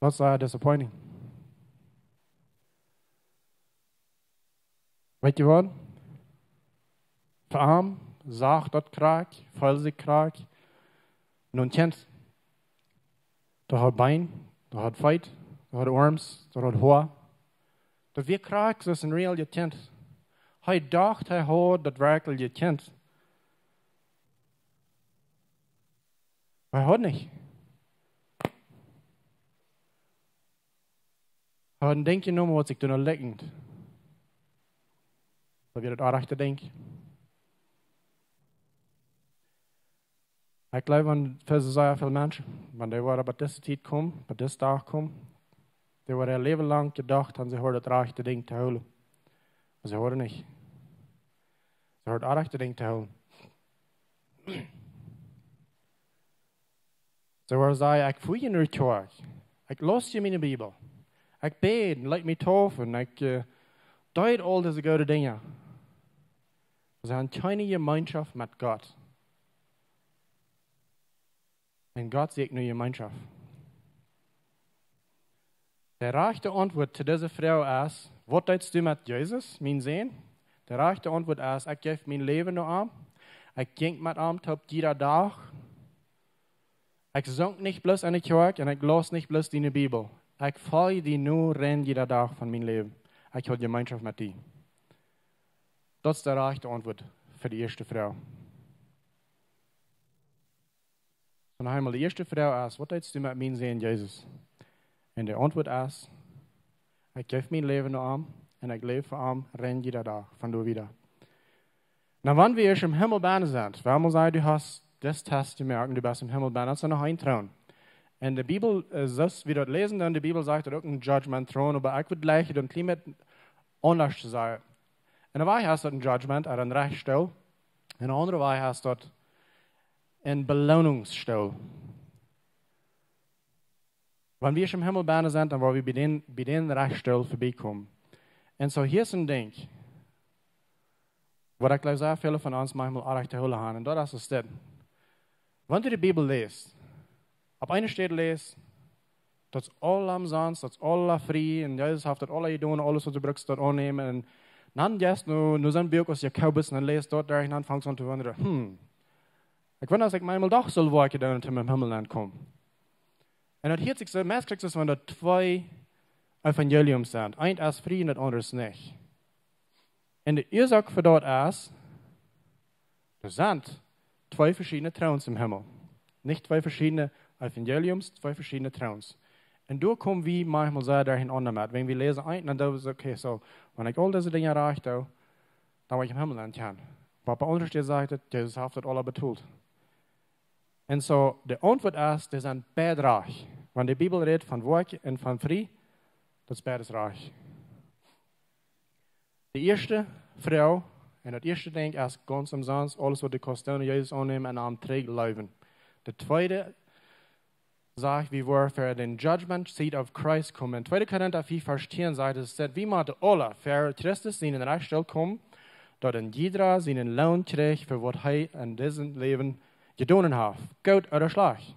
Daut es sea disappointing. Weetst du waut? Fa am sach daut krakjt, feeld sikj krakjt. Nu een Kjint. Daut haud Been, daut haud Feet, daut haud Oarms, daut haud Hoa. Daut wia krakjt soo aus een real Kjint. Hee docht, hee haud daut werkjlich jekjant. Hee haud nich. Hee haud een Dinkj jenomen, waut sikj doano likjent. Daut wia daut orrajchte Dinkj. Ekj jleew, wan fa sea väl Menschen, wan dee woaren bie dise Tiet komen, bie disen Dach komen, dee woaren äa Läwen lang jedocht haben, see hauden daut rajchte Dinkj to hoolen. Oba see hauden nich. See hauden daut rajchte Dinkj to hoolen. See woaren sajen: "Ekj foa no de Kjoakj. Ekj läs miene Bibel. Ekj bäd, leet mie deepen. Ekj, äh, deed aul dise goode Dinja." See haben kjeene Jemeenschoft met Gott. Un Gott sieekjt nu Jemeenschoft. De rajchte Auntwuat to dise Froag es: "Waut deetst du met Jesus, mien Sän?" De rajchte Auntwuat es: "Ekj jeef mien Läwen no am. Ekj jinkj met am toop jieda Dach. Ekj sunk nich bloos enne Kjoakj un ekj läs nich bloos diene Bibel. Ekj folj die nu rein jieda Dach von mien Läwen. Ekj hab Jemeenschoft met die." Daut es de rajchte Auntwuat fa de ieeschte Froag. Soo, noch eemol, de ieeschte Froag es: "Waut deetst du met mien Sän Jesus?" Un de Auntwuat es: "Ekj jeef mien Läwen no am un ekj läw fa am rein jieda Dach von doa wieda." Nu, wan wie ieescht em Himmel bennen sent, wan wie sajen, du hast disen Test jemoakt un du best em Himmel bennen, dan es doa noch een Troon. Un de Bibel, äh, soo aus wie daut läsen, dan de Bibel sajcht daut uk een Judgment Troon, oba ekj wudd jlikj daut een kjlien bät aundasch to sajen. Enne Wajch es daut een Judgment, ooda een Rajchtstool. Enne aundre Wajch es daut een Beloonungsstool. Wan wie em Himmel bennen sent, dan woa wie bie dän, bie dän Rajchtstool verbie komen. Un soo hia es een Dinkj, waut ekj jleew sea väle von ons maunchmol orrajcht to hoolen haben, un daut es dit. Wan du de Bibel läst, opp eene Städ läst, daut es aula omsonst, daut es aula frie, un Jesus haft daut aula jedonen, aules waut du brukst daut aunnämen, un dan jeist nu, nu sent wie uk aus Jakobus, un dan läst daut doa, un dan fangst du aun to wundren: "Hm, ekj wunda, aus ekj maunchmol doch saul woakjen doonen, om em Himmel aunkomen." Un daut hieet sikj soo, meist kjrichst du soo, wan daut twee Evangeliums sent. Eent es frie un daut aundre es nich. Un de Uasoak fa daut es, doa sent twee veschiedne Troons em Himmel. Nich twee veschiedne Evangeliums, twee veschiedne Troons. Un doa komen wie maunchmol sea derchenaunda met. Wan wie läsen eent, dan doo wie, okay, soo, wan ekj aul dise Dinja rajcht doo, dan woa ekj em Himmel aunkomen. Oba opp de aundre Städ sajcht et, Jesus haft daut aula betolt. Un soo, de Auntwuat es, dee sent beid rajcht. Wan de Bibel rät von Woakjen un von frie, daut es beides rajcht. De ieeschte Froag, un daut ieeschte Dinkj es gaunz omsonst, aules waut du kaust doonen, Jesus aunnämen un am trigj leewen. De tweede sajcht, wie woaren ver dän Judgment Seat of Christ komen. En tweede Korinta vea Varsch tieen sajcht et, daut wie motten aule ver Christus sienen Rechststel komen, daut een jieda sienen Loon kjricht fa waut hee en disem Läwen jedonen haft. Goot ooda schlajcht.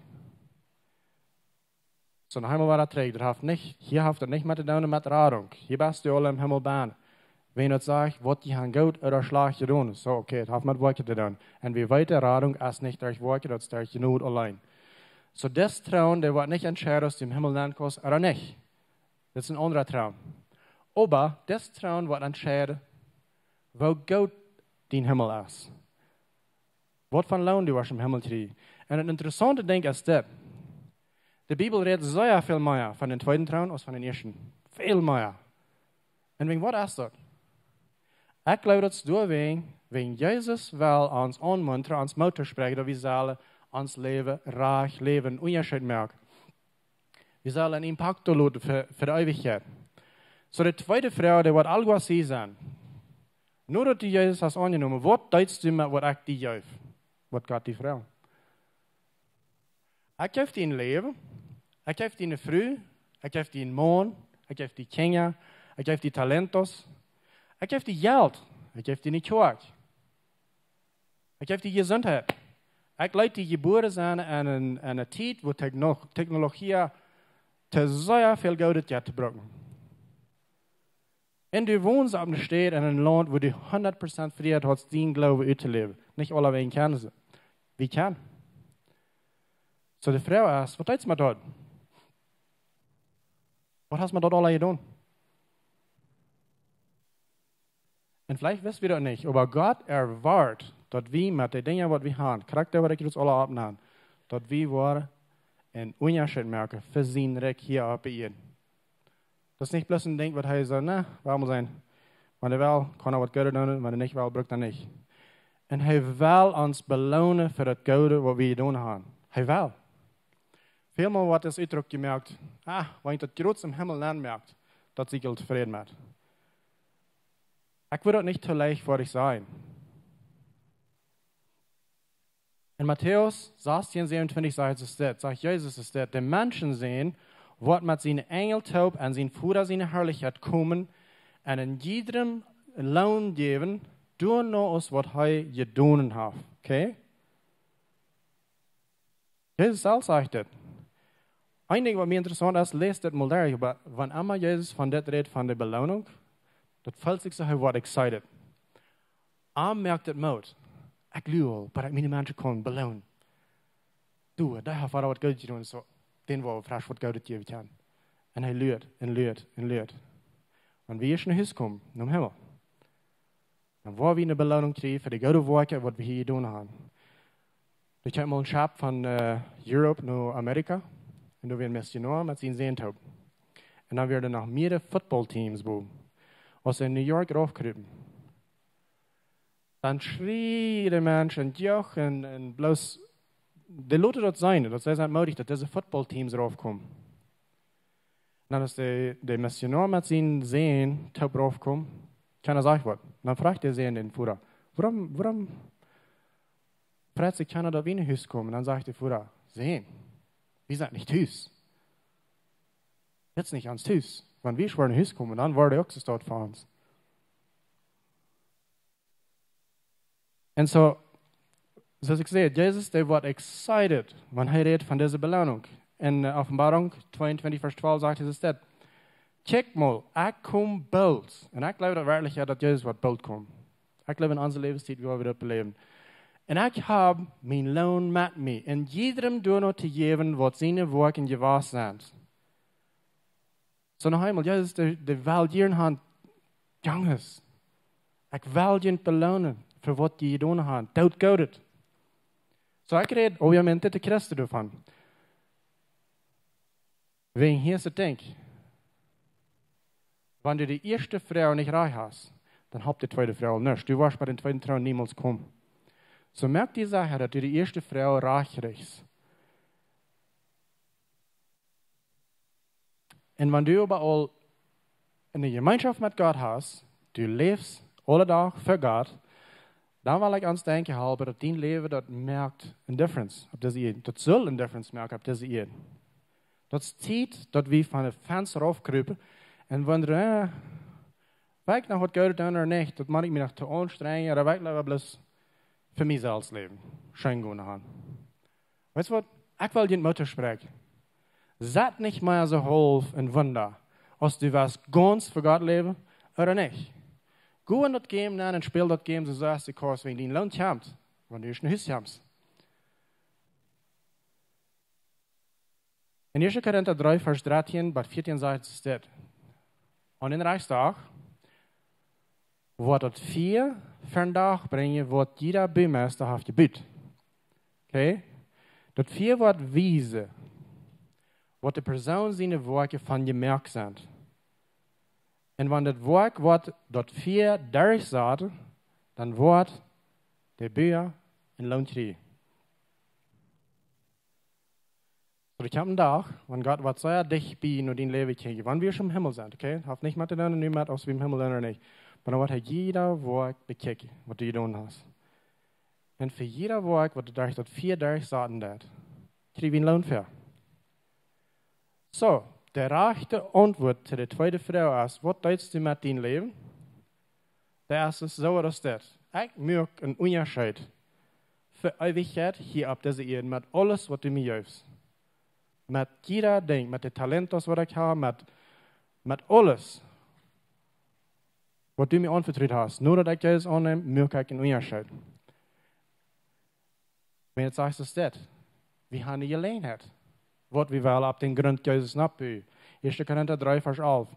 Soo, noch eemol wada trigj. Daut haft nich, hia haft et nich met to doonen met Radunk. Hia best du aul em Himmel bennen. Wan daut sajcht, waut jie haben goot ooda schlajcht jedonen. Soo, okay, et haft met Woakjen to doonen. Un wie weeten, Radunk es nich derch Woakjen, daut es derch Jnod auleen. Soo, dis Troon, dee woat nich entscheiden, aus du em Himmel nenkommst ooda nich. Daut es een aundra Troon. Oba dis Troon woat entscheiden, woo goot dien Himmel es. Waut fa Loon du woascht em Himmel kjrieen. Un een interessauntet Dinkj es dit. De Bibel rät sea väl mea von dän tweeden Troon aus von dän ieeschten. Väl mea. Un wäajen waut es daut? Ekj jleew, daut es doawäajen, wäajen Jesus well ons aunmuntren, ons Moot toospräakjen, daut wie sellen ons Läwen rajcht läwen, een Unjascheet moaken. Wie sellen een Impakt loten fa, fa de Eewichkjeit. Soo, de tweede Froag, dee woat algo sennen. Nu daut du Jesus hast aunjenomen, waut deist du met waut ekj die jeef? Waut Gott die froagt. Ekj jeef die een Läwen, ekj jeef die eene Fru, ekj jeef die eenen Maun, ekj jeef die Kjinja, ekj jeef die Talentos, ekj jeef die Jelt, ekj jeef die eene Kjoakj, ekj jeef die Jesuntheit. Ekj leet die jebuaren sennen en eene, en eene Tiet, wua Techno-, Technologie too sea väl Goodet jeft to brucken. Un du wonst opp eene Städ en een Launt, wua du hundat Prozent Frieheit hast, dienen Gloowen uttoläwen. Nich aule wäajen kjennen see. Wie kjennen. Soo, de Froag es, waut deist du met daut? Waut hast du met daut aula jedonen? Un veleicht wisten wie daut nich, oba Gott erwoat, daut wie met de Dinja, waut wie haben, krakjt waut ekj ons aula oppnäm, daut wie woaren een Unjascheet moaken fa sien Rikj hia opp de Ieed. Daut es nich bloos een Dinkj, waut hee sajcht, na, woa wie seenen. Wan hee well, kaun hee waut Goodet doonen, wan hee nich well, brukt hee nich. Un hee well ons beloonen fa daut Goode, waut wie jedonen haben. Hee well. Välmol woat dis Utdruck jemoakt, ah, wan ekj daut Grootste em Himmel nenn moak, dan sie ekj aul tofräd met. Ekj well daut nich too leicht fa die sajen. En Matäus sastieen säwenuntwintich sajcht et dit, sajcht Jesus et dit: De Menschensän woat met siene Enjel toop en sien Voda siene Harlichkjeit komen un een jiedrem Loon jäwen, doano aus waut hee jedonen haft. Okay? Jesus selfst sajcht dit. Een Dinkj, waut mie interessaunt es, läs dit mol derch, oba wan emma Jesus von dit rät, von de Beloonunk, daut feelt sikj soo, hee woat excited. Am moakt et Moot. Ekj luw aul, bat ekj miene Menschen kaun beloonen. Du, dee haft wada waut Goodet jedonen, soo, dän woa wie fresch waut Goodet jäwen kjennen. Un hee luat, un luat, un luat. Wan wie ieescht no Hus komen, nom Himmel, dan woa wie eene Beloonunk kjrieen fa de goode Woakjen, waut wie hia jedonen haben. Ekj haud mol een Schap von, äh, Europe no Amerika. Un doa wia een Missionoa met sienen Sän toop. Un dan wieren noch mearere Football-Teams bowen. Aus see en New York raufkrupen, dan schrieejen de Menschen, joachen un, un bloos, dee loten daut seenen, daut see sent moodich, daut dise Football-Teams raufkomen. Dan es de, de Missionoa met sienen Sän toop raufjekomen. Kjeena sajcht waut. Dan froagt de Sän dän Voda: "Wuarom, wuarom freit sikj kjeena, daut wie no Hus komen?" Dan sajcht de Voda: "Sän, wie sent nich Hus. Dit es nich ons Hus. Wan wie wudden no Hus komen, dan wia de uk soo doa fa ons." Un soo, soo aus ekj säd, Jesus, dee woat excited, wan hee rät von dise Beloonunk. En, äh, Openboarunk tweeuntwintich, Varsch twalf sajcht Jesus dit: "Kjikj mol, ekj kom boolt." Un ekj jleew daut werkjlich, jo, daut Jesus woat boolt komen. Ekj jleew, en onse Läwenstiet woa wie daut beläwen. "Un ekj hab mienen Loon met mie, un jiedrem doano to jäwen, waut siene Woakjen jewast sent." Soo noch eemol, Jesus, dee, dee well jieren haben, Junges, Ekj well junt beloonen fa waut jie jedonen haben. Doot Goodet. Soo, ekj räd obviamente to Christen doavon. Wäajen hia es daut Dinkj. Wan du de ieeschte Froag nich rajcht hast, dan halpt de tweede Froag nuscht. Du woascht bie dän tweeden Froag niemols komen. Soo moak die secha, daut du de ieeschte Froag rajcht kjrichst. Un wan du oba aul eene Jemeenschoft met Gott hast, du läfst aule Doag fa Gott, dan well ekj ons denkjen halpen, daut dien Läwen, daut moakt eene Difference opp dise Ieed. Daut saul eene Difference moaken opp dise Ieed. Daut es Tiet, daut wie von de Fenster raufkrupen un wundren, äh, well ekj noch waut Goodet doonen ooda nich? Daut mott ekj mie noch to aunstrenjen, ooda well ekj leewa bloos fa mie selfst läwen? Scheen gonen haben. Weetst waut? Ekj well junt Moot toospräakjen. Sett nich mea soo haulf un wunda, aus du west gaunz fa Gott läwen ooda nich. Go en daut Game nenn un späl daut Game soo sea aus du kaust, wäajen dien Loon kjemt, wan du ieescht no Hus kjemst. En ieeschte Korinta dree, Varsch dartieen bat vieetieen sajcht et dit: Aun dän Rajchtsdach woat daut Fia ver dän Dach brinjen, waut jieda Bumeista haft jebut. Okay? Daut Fia woat wiesen, waut de Persoon siene Woakjen von jemoakt sent. Un wan daut Woakj woat daut Fia derchsaten, dan woat de Bua een Loon kjrieen. Soo, doa kjemt een Dach, wan Gott woat sea dicht bie no dien Läwen kjikjen, wan wie em Himmel sent, okay? Haft nich met to doonen nu met, aus wie em Himmel sent ooda nich. Oba dan woat hee jieda Woakj bekjikjen, waut du jedonen hast. Un fa jieda Woakj, waut derch daut Fia derchsaten deit, kjrie wie een Loon fa. Soo, de rajchte Auntwuat to de tweede Froag es: Waut deist du met dien Läwen? Daut es soo aus dit: Ekj moak een Unjascheet fa Eewichkjeit hia opp dise Ieed met aules, waut du mie jefst. Met jieda Dinkj, met de talentos, waut ekj hab, met, met aules, waut du mie aunvetrut hast. No daut ekj Jesus aunneem, moak ekj een Unjascheet. Wan et sajcht es dit: Wie haben eene Jeläajenheit, waut wie wellen opp dän Grunt Jesus noppbuen. Ieeschte Korinta dree, Varsch alf: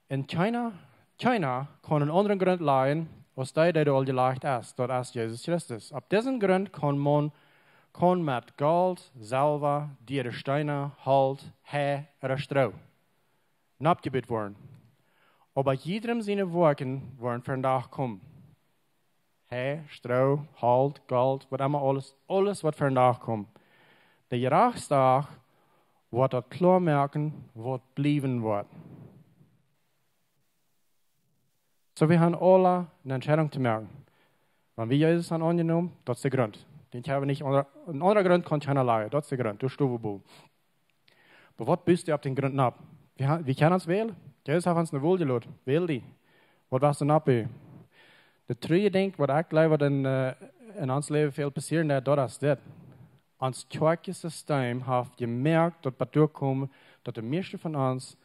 Un kjeena, kjeena kaun een aundren Grunt lajen aus dee, dee aul jelajcht es, daut es Jesus Christus. Opp disen Grunt kaun maun, kaun met Golt, Selwa, diere Steena, Holt, Hei ooda Stroo noppjebut woaren. Oba jiedrem siene Woakjen woaren ver dän Dach komen. Hei, Stroo, Holt, Golt, waut emma, aules, aules woat ver dän Dach komen. De Rajchtsdach woat daut kloa moaken, waut bliewen woat. Soo, wie haben aule eene Entscheidunk to moaken. Wan wie Jesus haben aunjenomen, daut es de Grunt. Dän kjenn wie nich aundra, een aundra Grunt kaun kjeena lajen, daut es de Grunt, doa stonen wie bie. Oba waut bust du opp dän Grunt nopp? Wie ha-, wie kjennen ons wälen. Jesus haft ons eene Wol jelot. Wäl die. Waut west du noppbuen? Daut trurje Dinkj, waut ekj jleew, waut en, äh, en ons Läwen väl passieren deit, daut es dit: Ons Kjoakjsistem haft jemoakt, daut bie doa komen, daut de mieeschte von ons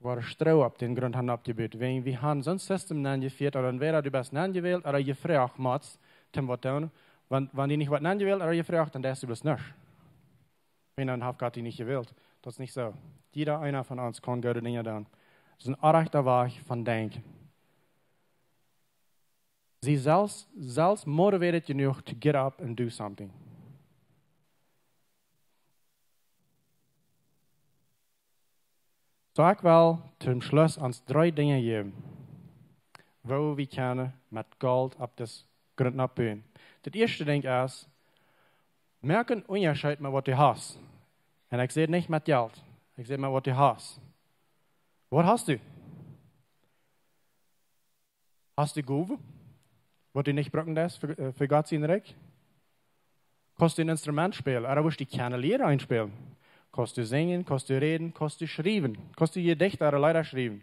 woaren Stroo opp dän Grunt haben oppjebut. Wan wie haben soon System nenjefieet, ooda entwäda du best nenjewält ooda jefroacht, motst, toom waut doonen. Wan, wan die nich woat nenjewält ooda jefroacht, dan deist du bloos nuscht. Wan dan haft Gott die nich jewält. Daut es nich soo. Jieda eena von ons kaun goode Dinja doonen. Daut es een orrajchta Wajch von denkjen. Sie selfst, selfst motivated jenuach to get up and do something. Soo, ekj well toom Schluss ons dree Dinja jäwen, woo wie kjennen met Golt opp disen Grunt noppbuen. Daut ieeschte Dinkj es: Moak een Unjascheet met waut du hast. Un ekj saj nich met Jelt. Ekj saj met waut du hast. Waut hast du? Hast du Gowen, waut du nich brucken deist fa, äh, fa Gott sien Rikj? Kaust du een Instrument spälen? Ooda wurscht du kjennen Leeda aunspälen? Kaust du sinjen? Kaust du räden? Kaust du schriewen? Kaust du Jedichte ooda Leeda schriewen?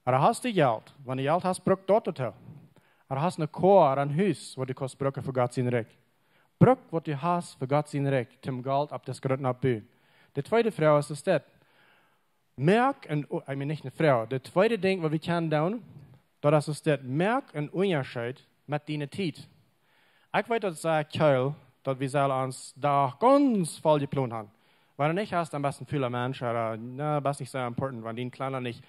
Ooda hast du Jelt? Wan du Jelt hast, bruk daut doatoo. Ooda hast eene Koa ooda een Hus, waut du kaust brucken fa Gott sien Rikj? Bruk waut du hast fa Gott sien Rikj, toom Golt opp disen Grunt noppbuen. De tweede Froag es, es dit: Moak een, oh, I mean, nich eene Froag. Daut tweede Dinkj, waut wie kjennen doonen, daut es, es dit: Moak een Unjascheet met diene Tiet. Ekj weet, daut es sea kjeel, daut wie sellen ons Dach gaunz voll jeplont haben. Wan du nich hast, dan best du een fula Mensch, ooda, na, best nich soo important, wan dien Kalenda nich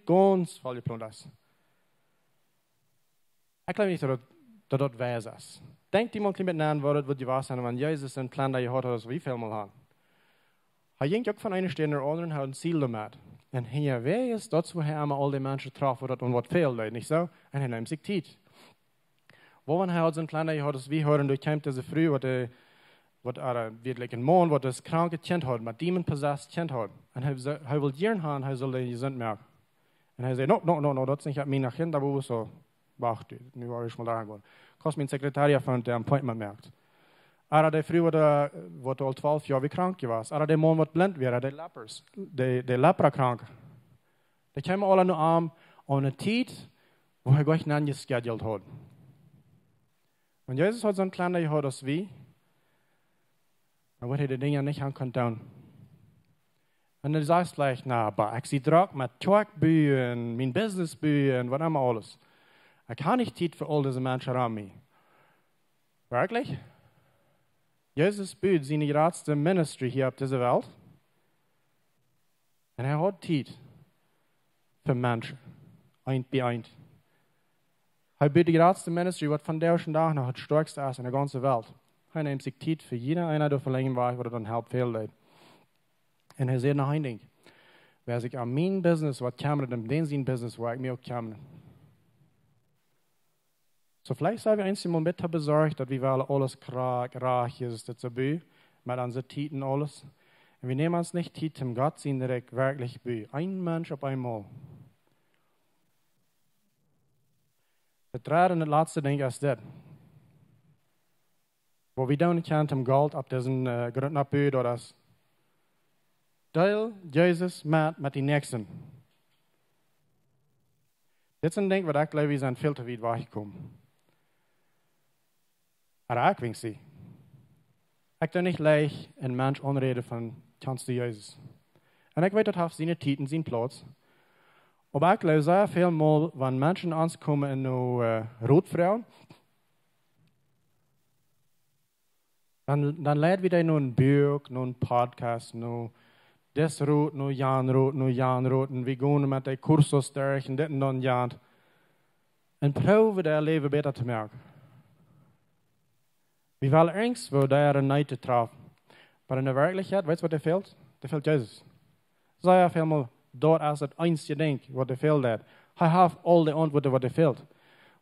gaunz voll jeplont es. Ekj jleew nich daut daut, daut daut wies es. Denkj die mol een kjlien bät no, woo daut wudd jewast sennen, wan Jesus een Planda jehaut haud, aus wie väl mol haben. Hee jinkj uk von eene Städ no de aundre, haud een Ziel doamet. Un hee wia, es daut, woo hee emma aul dee Menschen trof, woo daut aun waut fäld, nich soo? Un hee neem sikj Tiet. Woo, wan hee haud soon Planda jehaut, aus wie hieren, doa kjeem dise Fru, waut, äh, waut, äh, werkjlich een Maun, waut een krankes Kjint haud, met Dämonen possessed Kjint haud. Un hee, hee wull jieren haben, hee sull dee jesunt moaken. Un hee säd: "No, no, no, no, daut es nich opp mien agenda, woo soo. Wacht, nu woa wie mol doahan gonen. Kaust mien Sekretärin von dän appointment moaken." Ooda dee Fru, waut, äh, waut aul twalf Joa wia krank jewast. Ooda dee Maun, waut blint wia, dee Lepers, dee, dee Lepra krank. Dee kjeemen aule no am aun eene Tiet, woo hee nich jeschedult haud. Wan Jesus haud soon Planda jehaut aus wie, dan wudd hee dee Dinja nich haben kunt doonen. Un du sajst veleicht: "Na, oba ekj sie drock met Kjoakj buen, mien Business buen, waut emma aules. Ekj hab nich Tiet fa aul dise Menschen rom mie." Werkjlich? Jesus bud siene jratste ministry hia opp dise Welt. Un hee haud Tiet fa Menschen, eent bie eent. Hee bud de jratste ministry, waut vondoag dän Dach noch daut stoakjste es enne gaunze Welt. Hee neem sikj Tiet fa jieda eena doa von lenjd wajch, waut daut aun Help fäld. Un hee säd noch een Dinkj: "Wäa sikj aun mien Business woat kjemmren, dän sien Business woa ekj mie uk kjemmren." Soo veleicht sent wie eenjemol een bät besorcht, daut wie wellen aules krakjt, rajcht es, daut soo buen, met onse Tiet un aules. Un wie nämen ons nich Tiet, om Gott sien Rikj werkjlich buen. Een Mensch opp eemol. Daut dredde un daut latste Dinkj es dit. Waut wie doonen kjennen, om Gott opp disen, äh, Grunt oppbuen, daut es: Deel Jesus met, met dän Näakjsten. Dit es een Dinkj, waut ekj jleew, wie sent väl too wiet wajchjekomen. Oba ekj wink sie. Ekj doo nich leicht een Mensch aunräden von: "Kjanst du Jesus?" Un ekj weet, daut haft siene Tiet un sien Plauz. Oba ekj jleew sea väl mol, wan Menschen no ons komen un no, äh, Rot froagen, dan, dan leiden wie dee no een Buak, no een Podcast, no dis Rot, no jan Rot, no jan Rot. Un wie gonen met dee Kursus derch un dit un daut un jant. Un proowen dee äa Läwen bäta to moaken. Wie wellen irjentwoo doa eene Need treffen. Oba enne Werkjlichkjeit, weetst waut doa fält? Doa fält Jesus. Sea väl mol, daut es daut eensje Dinkj, waut doa fält. Hee haft aul de Auntwuaten, waut doa fält.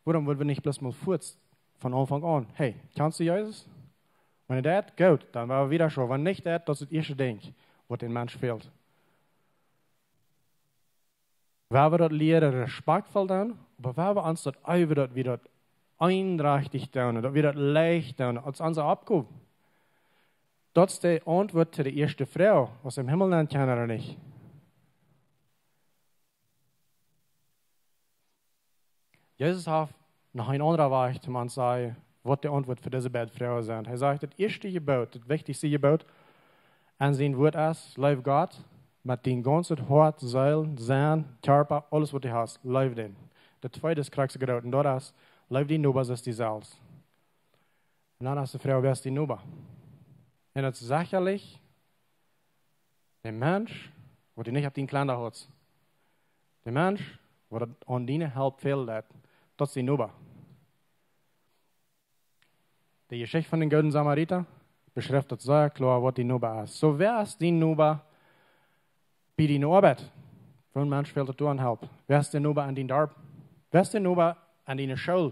Wuarom wudden wie nich bloos mol fuaz von Aunfank aun: "Hey, kjanst du Jesus?" Wan daut goot, dan woa wie wieda soo. Wan nich, daut, daut es daut ieeschte Dinkj, waut dän Mensch fält. Woa wie daut lieren respakjtvoll doonen, oba woa wie ons daut äwen, daut wie daut eenrajchtich doonen, daut wie daut leicht doonen, aus onse Oppgow. Daut es de Auntwuat to de ieeschte Froag, aus see em Himmel nenn kjennen ooda nich. Jesus haft noch een aundren Wajch, om ons to sajen, waut de Auntwuat fa dise beid Froagen sent. Hee sajcht, daut ieeschte Jeboot, daut wichtichste Jeboot aun sien Wort es: "Leew Gott met dien gaunzet Hoat, Seel, Senn, Kjarpa, aules waut du hast. Leew dän." Daut tweede es krakjt soo groot, un daut es: "Leew dien Noba aus die selfst." Un dan es de Froag: "Wäa es dien Noba?" Un daut es sechalich de Mensch, waut du nich opp dien Kalenda hast. De Mensch, waut daut aun diene Help fält, daut es dien Noba. De Jeschicht von dän gooden Samarita beschrift daut sea kloa, waut dien Noba es. Soo, wäa es dien Noba bie diene Oabeit? Fa een Mensch fält daut doa aun Help. Wäa es dien Noba aun dien Darp? Wäa es dien Noba aun diene School?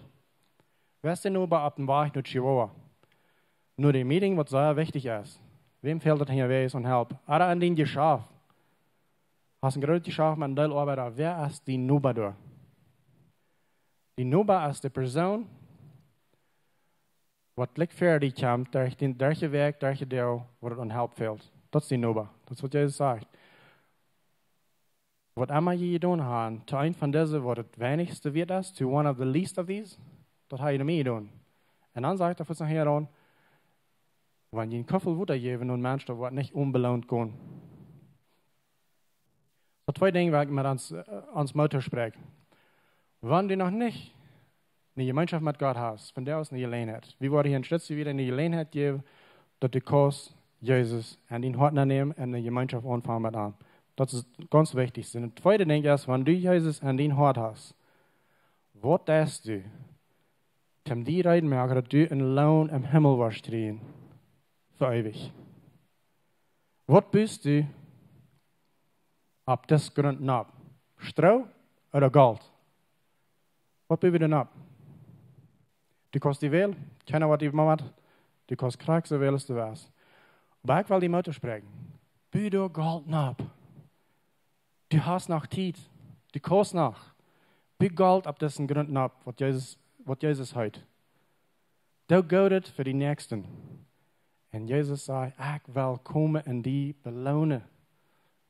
Wäa es dien Noba opp dän Wajch no Chihuahua? No de Meeting, waut sea wichtich es. Wäm fält daut hia wäa es aun Help? Ooda aun dien Jeschaft. Hast een grootet Jeschaft met een Deel Oabeida. Wäa es dien Noba doa? Dien Noba es de Persoon, waut jlikj ver die kjemt, derch dän, derch de Wäakj, derch de Doag, waut daut aun Help fält. Daut es dien Noba. Daut es, waut Jesus sajcht. Waut emma jie jedonen haben, to eent von dise, waut daut weinichste wieet es, to one of the least of these, daut hab jie mie jedonen. Un dan sajcht hee fa sikj hia aun: "Wan jie een Kuffel Wota jäwen aun een Mensch, daut woat nich onbeloont gonen." Soo twee Dinja, waut ekj met ons, äh, ons Moot toospräakj. Wan du noch nich eene Jemeenschoft met Gott hast, vondoag es eene Jeläajenheit. Wie woaren hia een Stootje wieda eene Jeläajenheit jäwen, daut du kaust Jesus en dien Hoat aunnämen un eene Jemeenschoft aunfangen met am. Daut es daut gaunz wichtichste. Un daut tweede Dinkj es, wan du Jesus en dien Hoat hast, waut deist du, Toom die reed moaken, daut du een Loon em Himmel woascht kjrieen. Fa eewich. Waut bust du opp disen Grunt nopp? Stroo ooda Golt? Waut bust du nopp? Du kaust die wälen, kjeena woat die moaken. Du kaust krakjt soo wälen aus du west. Oba ekj well die Moot toospräakjen. Bu doa Golt nopp. Du hast noch Tiet. Du kaust noch. Bu Golt opp disen Grunt nopp, waut Jesus, waut Jesus heet. Doo Goodet fa dän Näakjsten. Un Jesus säd: "Ekj well komen un die beloonen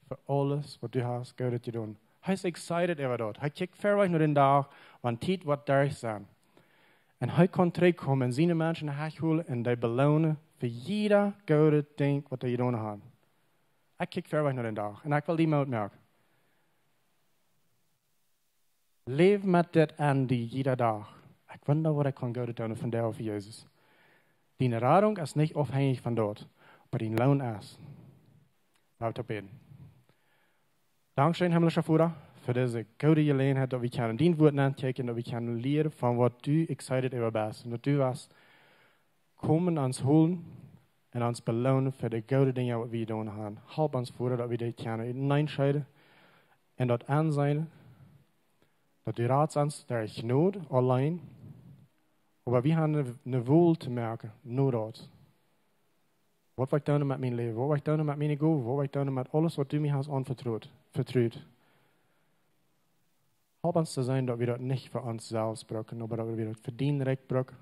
fa aules, waut du hast Goodet jedonen." Hee es excited äwa daut. Hee kjikjt verwoat no dän Dach, wan Tiet woat derch sennen. Un hee kaun trigjkomen un siene Menschen hoolen un dee beloonen fa jieda goodet Dinkj, waut dee jedonen haben. Ekj kjikj verwoat no dän Dach. Un ekj well die Moot moaken. Läw met dit aun die jieda Dach. Ekj wunda, waut ekj kaun Goodet doonen vondoag fa Jesus. Diene Radunk es nich aufhenjich von daut, oba dien Loon es. Lot ons bäden. Dankscheen, himmlischa Voda, fa dise goode Jeläajenheit, daut wie kjennen dien Wuat nenkjikjen, daut wie kjennen lieren von waut du excited äwa best. Un daut du woascht komen ons holen un ons beloonen fa de goode Dinja, waut wie jedonen haben. Help ons, Voda, daut wie dit kjennen enschakjnen un daut enseenen, daut du rädst ons derch Jnod auleen, oba wie haben eene, eene Wol to moaken, no daut. Waut woa ekj doonen met mien Läwen? Waut woa ekj doonen met miene Gowen? Waut woa ekj doonen met aules, waut du mie hast aunvetrut, vetrut? Help ons to seenen, daut wie daut nich fa ons selfst brucken, oba daut wie daut fa dien Rikj brucken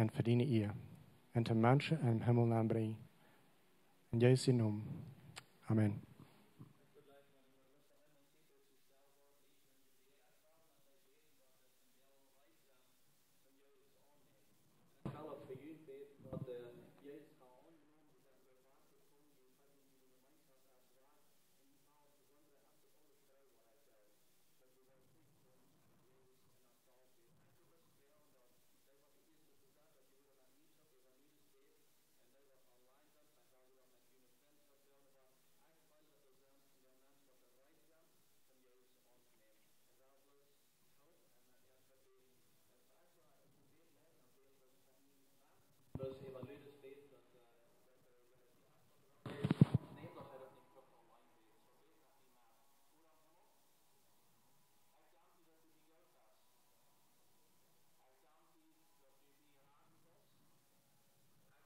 un fa diene Ea. Un de Menschen em Himmel aunbrinjen. En Jesus sienen Nomen. Amen.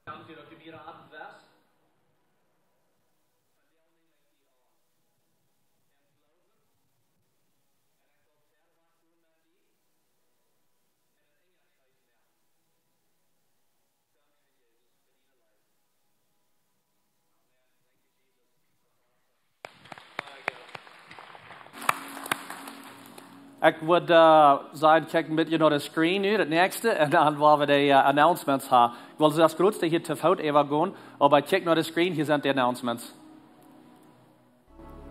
Dank daut du mie raden woascht. Ekj wudd, eh, sajen, kjikj een bät no de screen nu, daut näakjste, un dan woa wie de, eh, announcements haben. Ekj well daut grootste hia to Foot äwa gonen, oba kjikj no de screen, hia sent de announcements.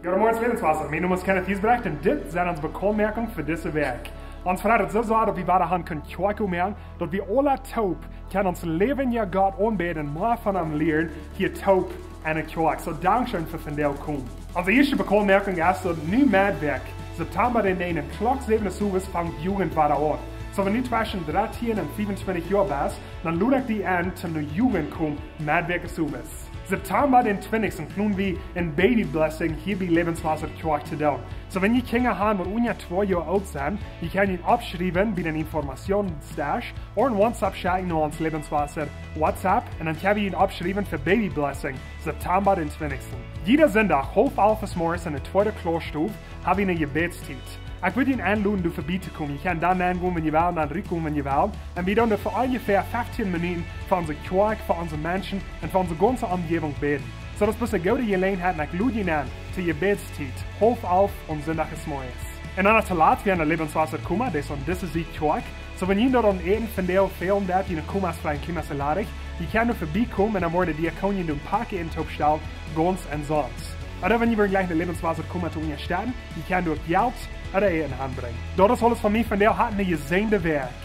Goodemorjes, Läwenswota. Mien Nomen es Kenneth Giesbrecht un dit sent onse Bekauntmoakjungen fa dise Wäakj. Ons freit daut soo sea, daut wie wada han kunnen Kjoakj oppmoaken, daut wie aule toop kjennen ons Läwen aun Gott aunbäden un mea von am lieren hia toop enne Kjoakj. Soo, dankscheen fa vondoag komen. Onse ieeschte Bekauntmoakjunk es, daut nu Mädwäakj, September dän näajenden, Klock säwen Uhr morjes, fangt Jugend wada aun. Soo, wan du tweschen dartieen un fiefuntwintich Joa best, dan lod ekj die en, toom no Jugend komen, Mädwäakj morjes. September dän twintichsten planen wie een Baby Blessing hia bie Läwenswota Kjoakj to doonen. Soo, wan jie Kjinja han, waut unja twee Joa oolt sent, jie kjennen junt oppschriewen bie dän Informationsdesk ooda een WhatsApp schekjen no ons Läwenswota WhatsApp un dan kjenn wie junt oppschriewen fa Baby Blessing, September dän twintichsten. Jieda Sindach, haulf alf morjes enne tweede Klausstow, ha wie eene Jebädstiet. Ekj wudd junt enloden, doa verbie to komen. Jie kjennen doa nenn gonen, wan jie wellen, dan rutgonen, wan jie wellen. Un wie doonen fa onjefäa feftieen Minuten fa onse Kjoakj, fa onse Menschen un fa onse gaunze Omjäwunk bäden. Soo, daut es eene goode Jeläajenheit un ekj lod junt en to Jebädstiet, haulf alf aum Sindach zemorjes. Un dan toolatst, wie haben de Läwenswota Kumma, dee es aun dise Sied Kjoakj. Soo, wan jie doa aun Äten vondoag fälen, daut jie een Kumma es, een Kumma es ladich, jie kjennen doa verbie komen un dan woat de Diakonin doa een Poakj Äten toopstalen, gaunz omsonst. Ooda wan jie wellen jlikj de Läwenswota Kumma to unjastetten, jie kjennen doa Jelt ooda Äten aunbrinjen. Daut es aules von mie vondoag. Hat eene jesäajende Wäakj.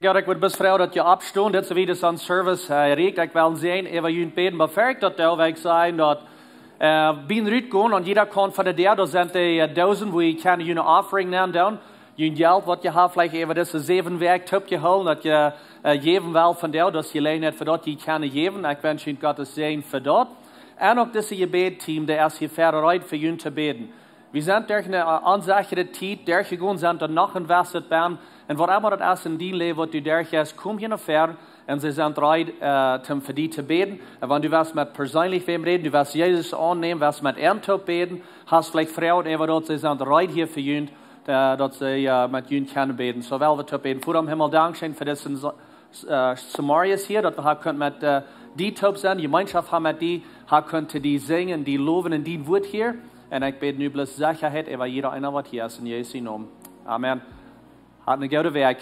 Jo, ekj wudd bloos froagen, daut jie oppstonen. Dit es wada soon Service, eh, rieekjt. Ekj well seenen, äwa junt bäden, oba ver ekj daut doo, well ekj sajen daut, eh, biem rutgonen, aun jieda Kaunt von de Däa, doa sent de, eh, Doosen, wua jie kjennen june Offering nendoonen. Jun Jelt, waut jie haben veleicht äwa dise säwen Wäakj toopjehoolen, daut jie, äh, jäwen wellen von doa, daut es Jeläajenheit fa daut, jie kjennen jäwen. Ekj wensch junt Gottes Säajen fa daut. Un uk dise Jebädteam, dee es hia väa reed fa junt to bäden. Wie sent derch eene, äh, onsechre Tiet derchjegonen, sent doa noch een Wesset bie. Un waut emma daut es en dien Läwen, waut du derchjeist, komm hia no väaren. Un see sent reed, äh, toom fa die to bäden. Un wan du west met perseenlich wäm räden, du west Jesus aunnämen, west met am toop bäden, hast veleicht Froagen äwa daut, see sent reed hia fa junt, äh, daut see, äh, met junt kjennen bäden. Soo well wie toop bäden. Voda em Himmel, dankscheen fa dise So-, äh, Samarias hia, daut wie haben kunt met, äh, die toop sennen, Jemeenschoft haben met die, haben kunt to die sinjen, die lowen en dien Wuat hia. Un ekj bäd nu bloos Sechaheit äwa jieda eena, waut hia es, en Jesus sienen Nomen. Amen. Hat eene goode Wäakj.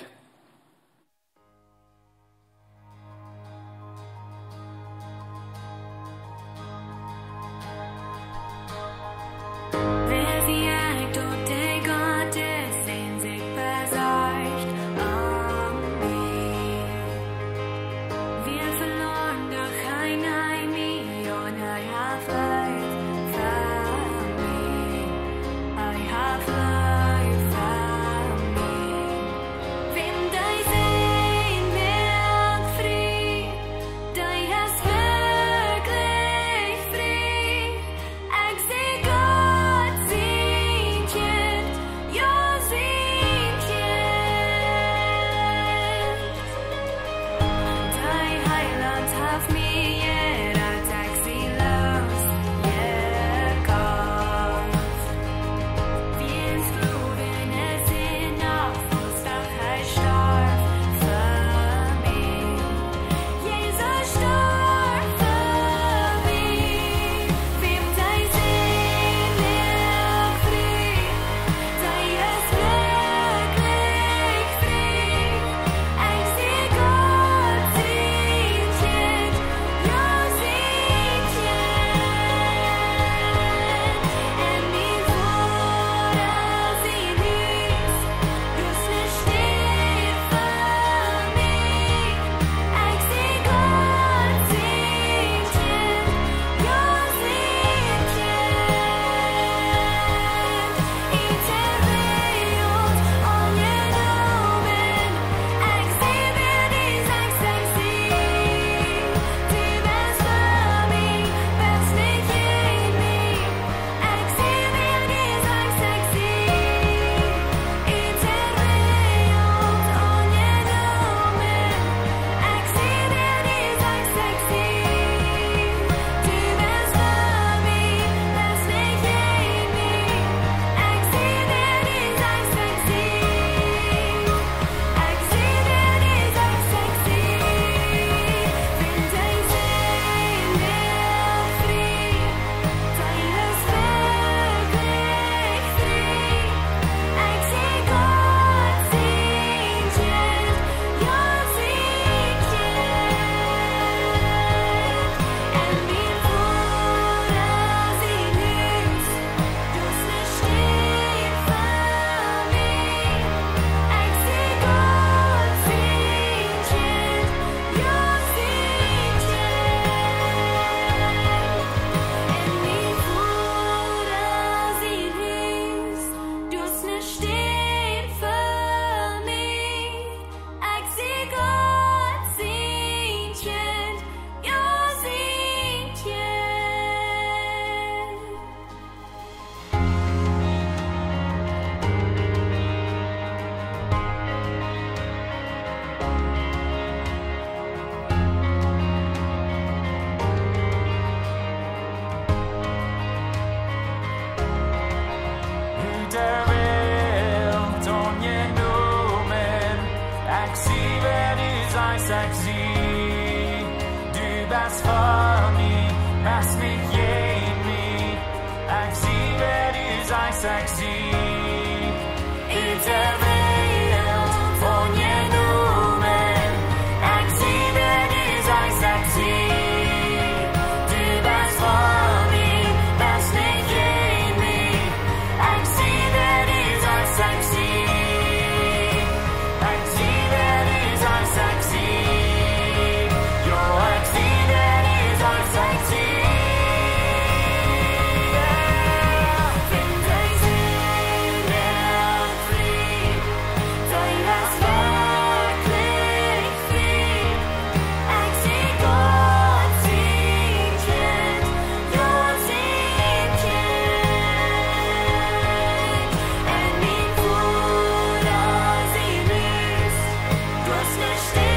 Wäa sie ekj, daut de Gott es, dee sikj besorcht om mie? Wia veloaren, doch hee neem mie aun, hee haft Leew fa mie, hee haft Leew fa mie. Wäm dee sien Wajch frie, dee es werkjlich frie. Ekj sie Gott sien Kjint, jo, sien Kjint. De Heilaunt haft mie jerat, ekj sie loos jekoft. Wia een Sklow, wia een Sinda, doch hee storf fa mie. Jesus storf fa mie. Wäm dee sien Wajch frie, dee es werkjlich frie. Ekj sie Gott sien Kjint, jo, sien Kjint. En mien Voda sien Hus, doa es ne Städ fa mie. Ekj sie Gott sien Kjint, jo, sien Kjint. Äwa de Welt aunjenomen, ekj sie, wäa du sajchst, ekj sie. Du best fa mie, best nich jäajen mie. Ekj sie, wäa du sajchst, ekj sie. Äwa de Welt aunjenomen, ekj sie, wäa du sajchst, ekj sie. Du best fa mie, best nich jäajen mie. Ekj sie, wäa du sajchst, ekj sie. Ekj sie, wäa du sajchst, ekj sie. Wäm dee sien Wajch frie, dee es werkjlich frie. Ekj sie Gott sien Kjint, jo, sien Kjint. En mien Voda sien Hus, doa es ne Städ fa mie. Ekj sie Gott sien Kjint, jo, sien Kjint. En mien Voda sien Hus, doa es ne Städ fa mie. Ekj sie Gott sien Kjint, jo, sien Kjint. Ut de Welt aunjenomen, ekj sie, wäa du sajchst, ekj sie. Du best fa mie, best nich jäajen mie. Ekj sie, wäa du sajchst, ekj sie. Ut de Welt aunjenomen, ekj sie, wäa du sajchst, ekj sie. Du best fa mie, best nich jäajen mie. Ekj sie, wäa du sajchst, ekj sie. Ekj sie, wäa du sajchst, ekj sie. Jo, ekj sie, wäa du sajchst, ekj sie. Wäm dee sien Wajch frie, Bestimmt.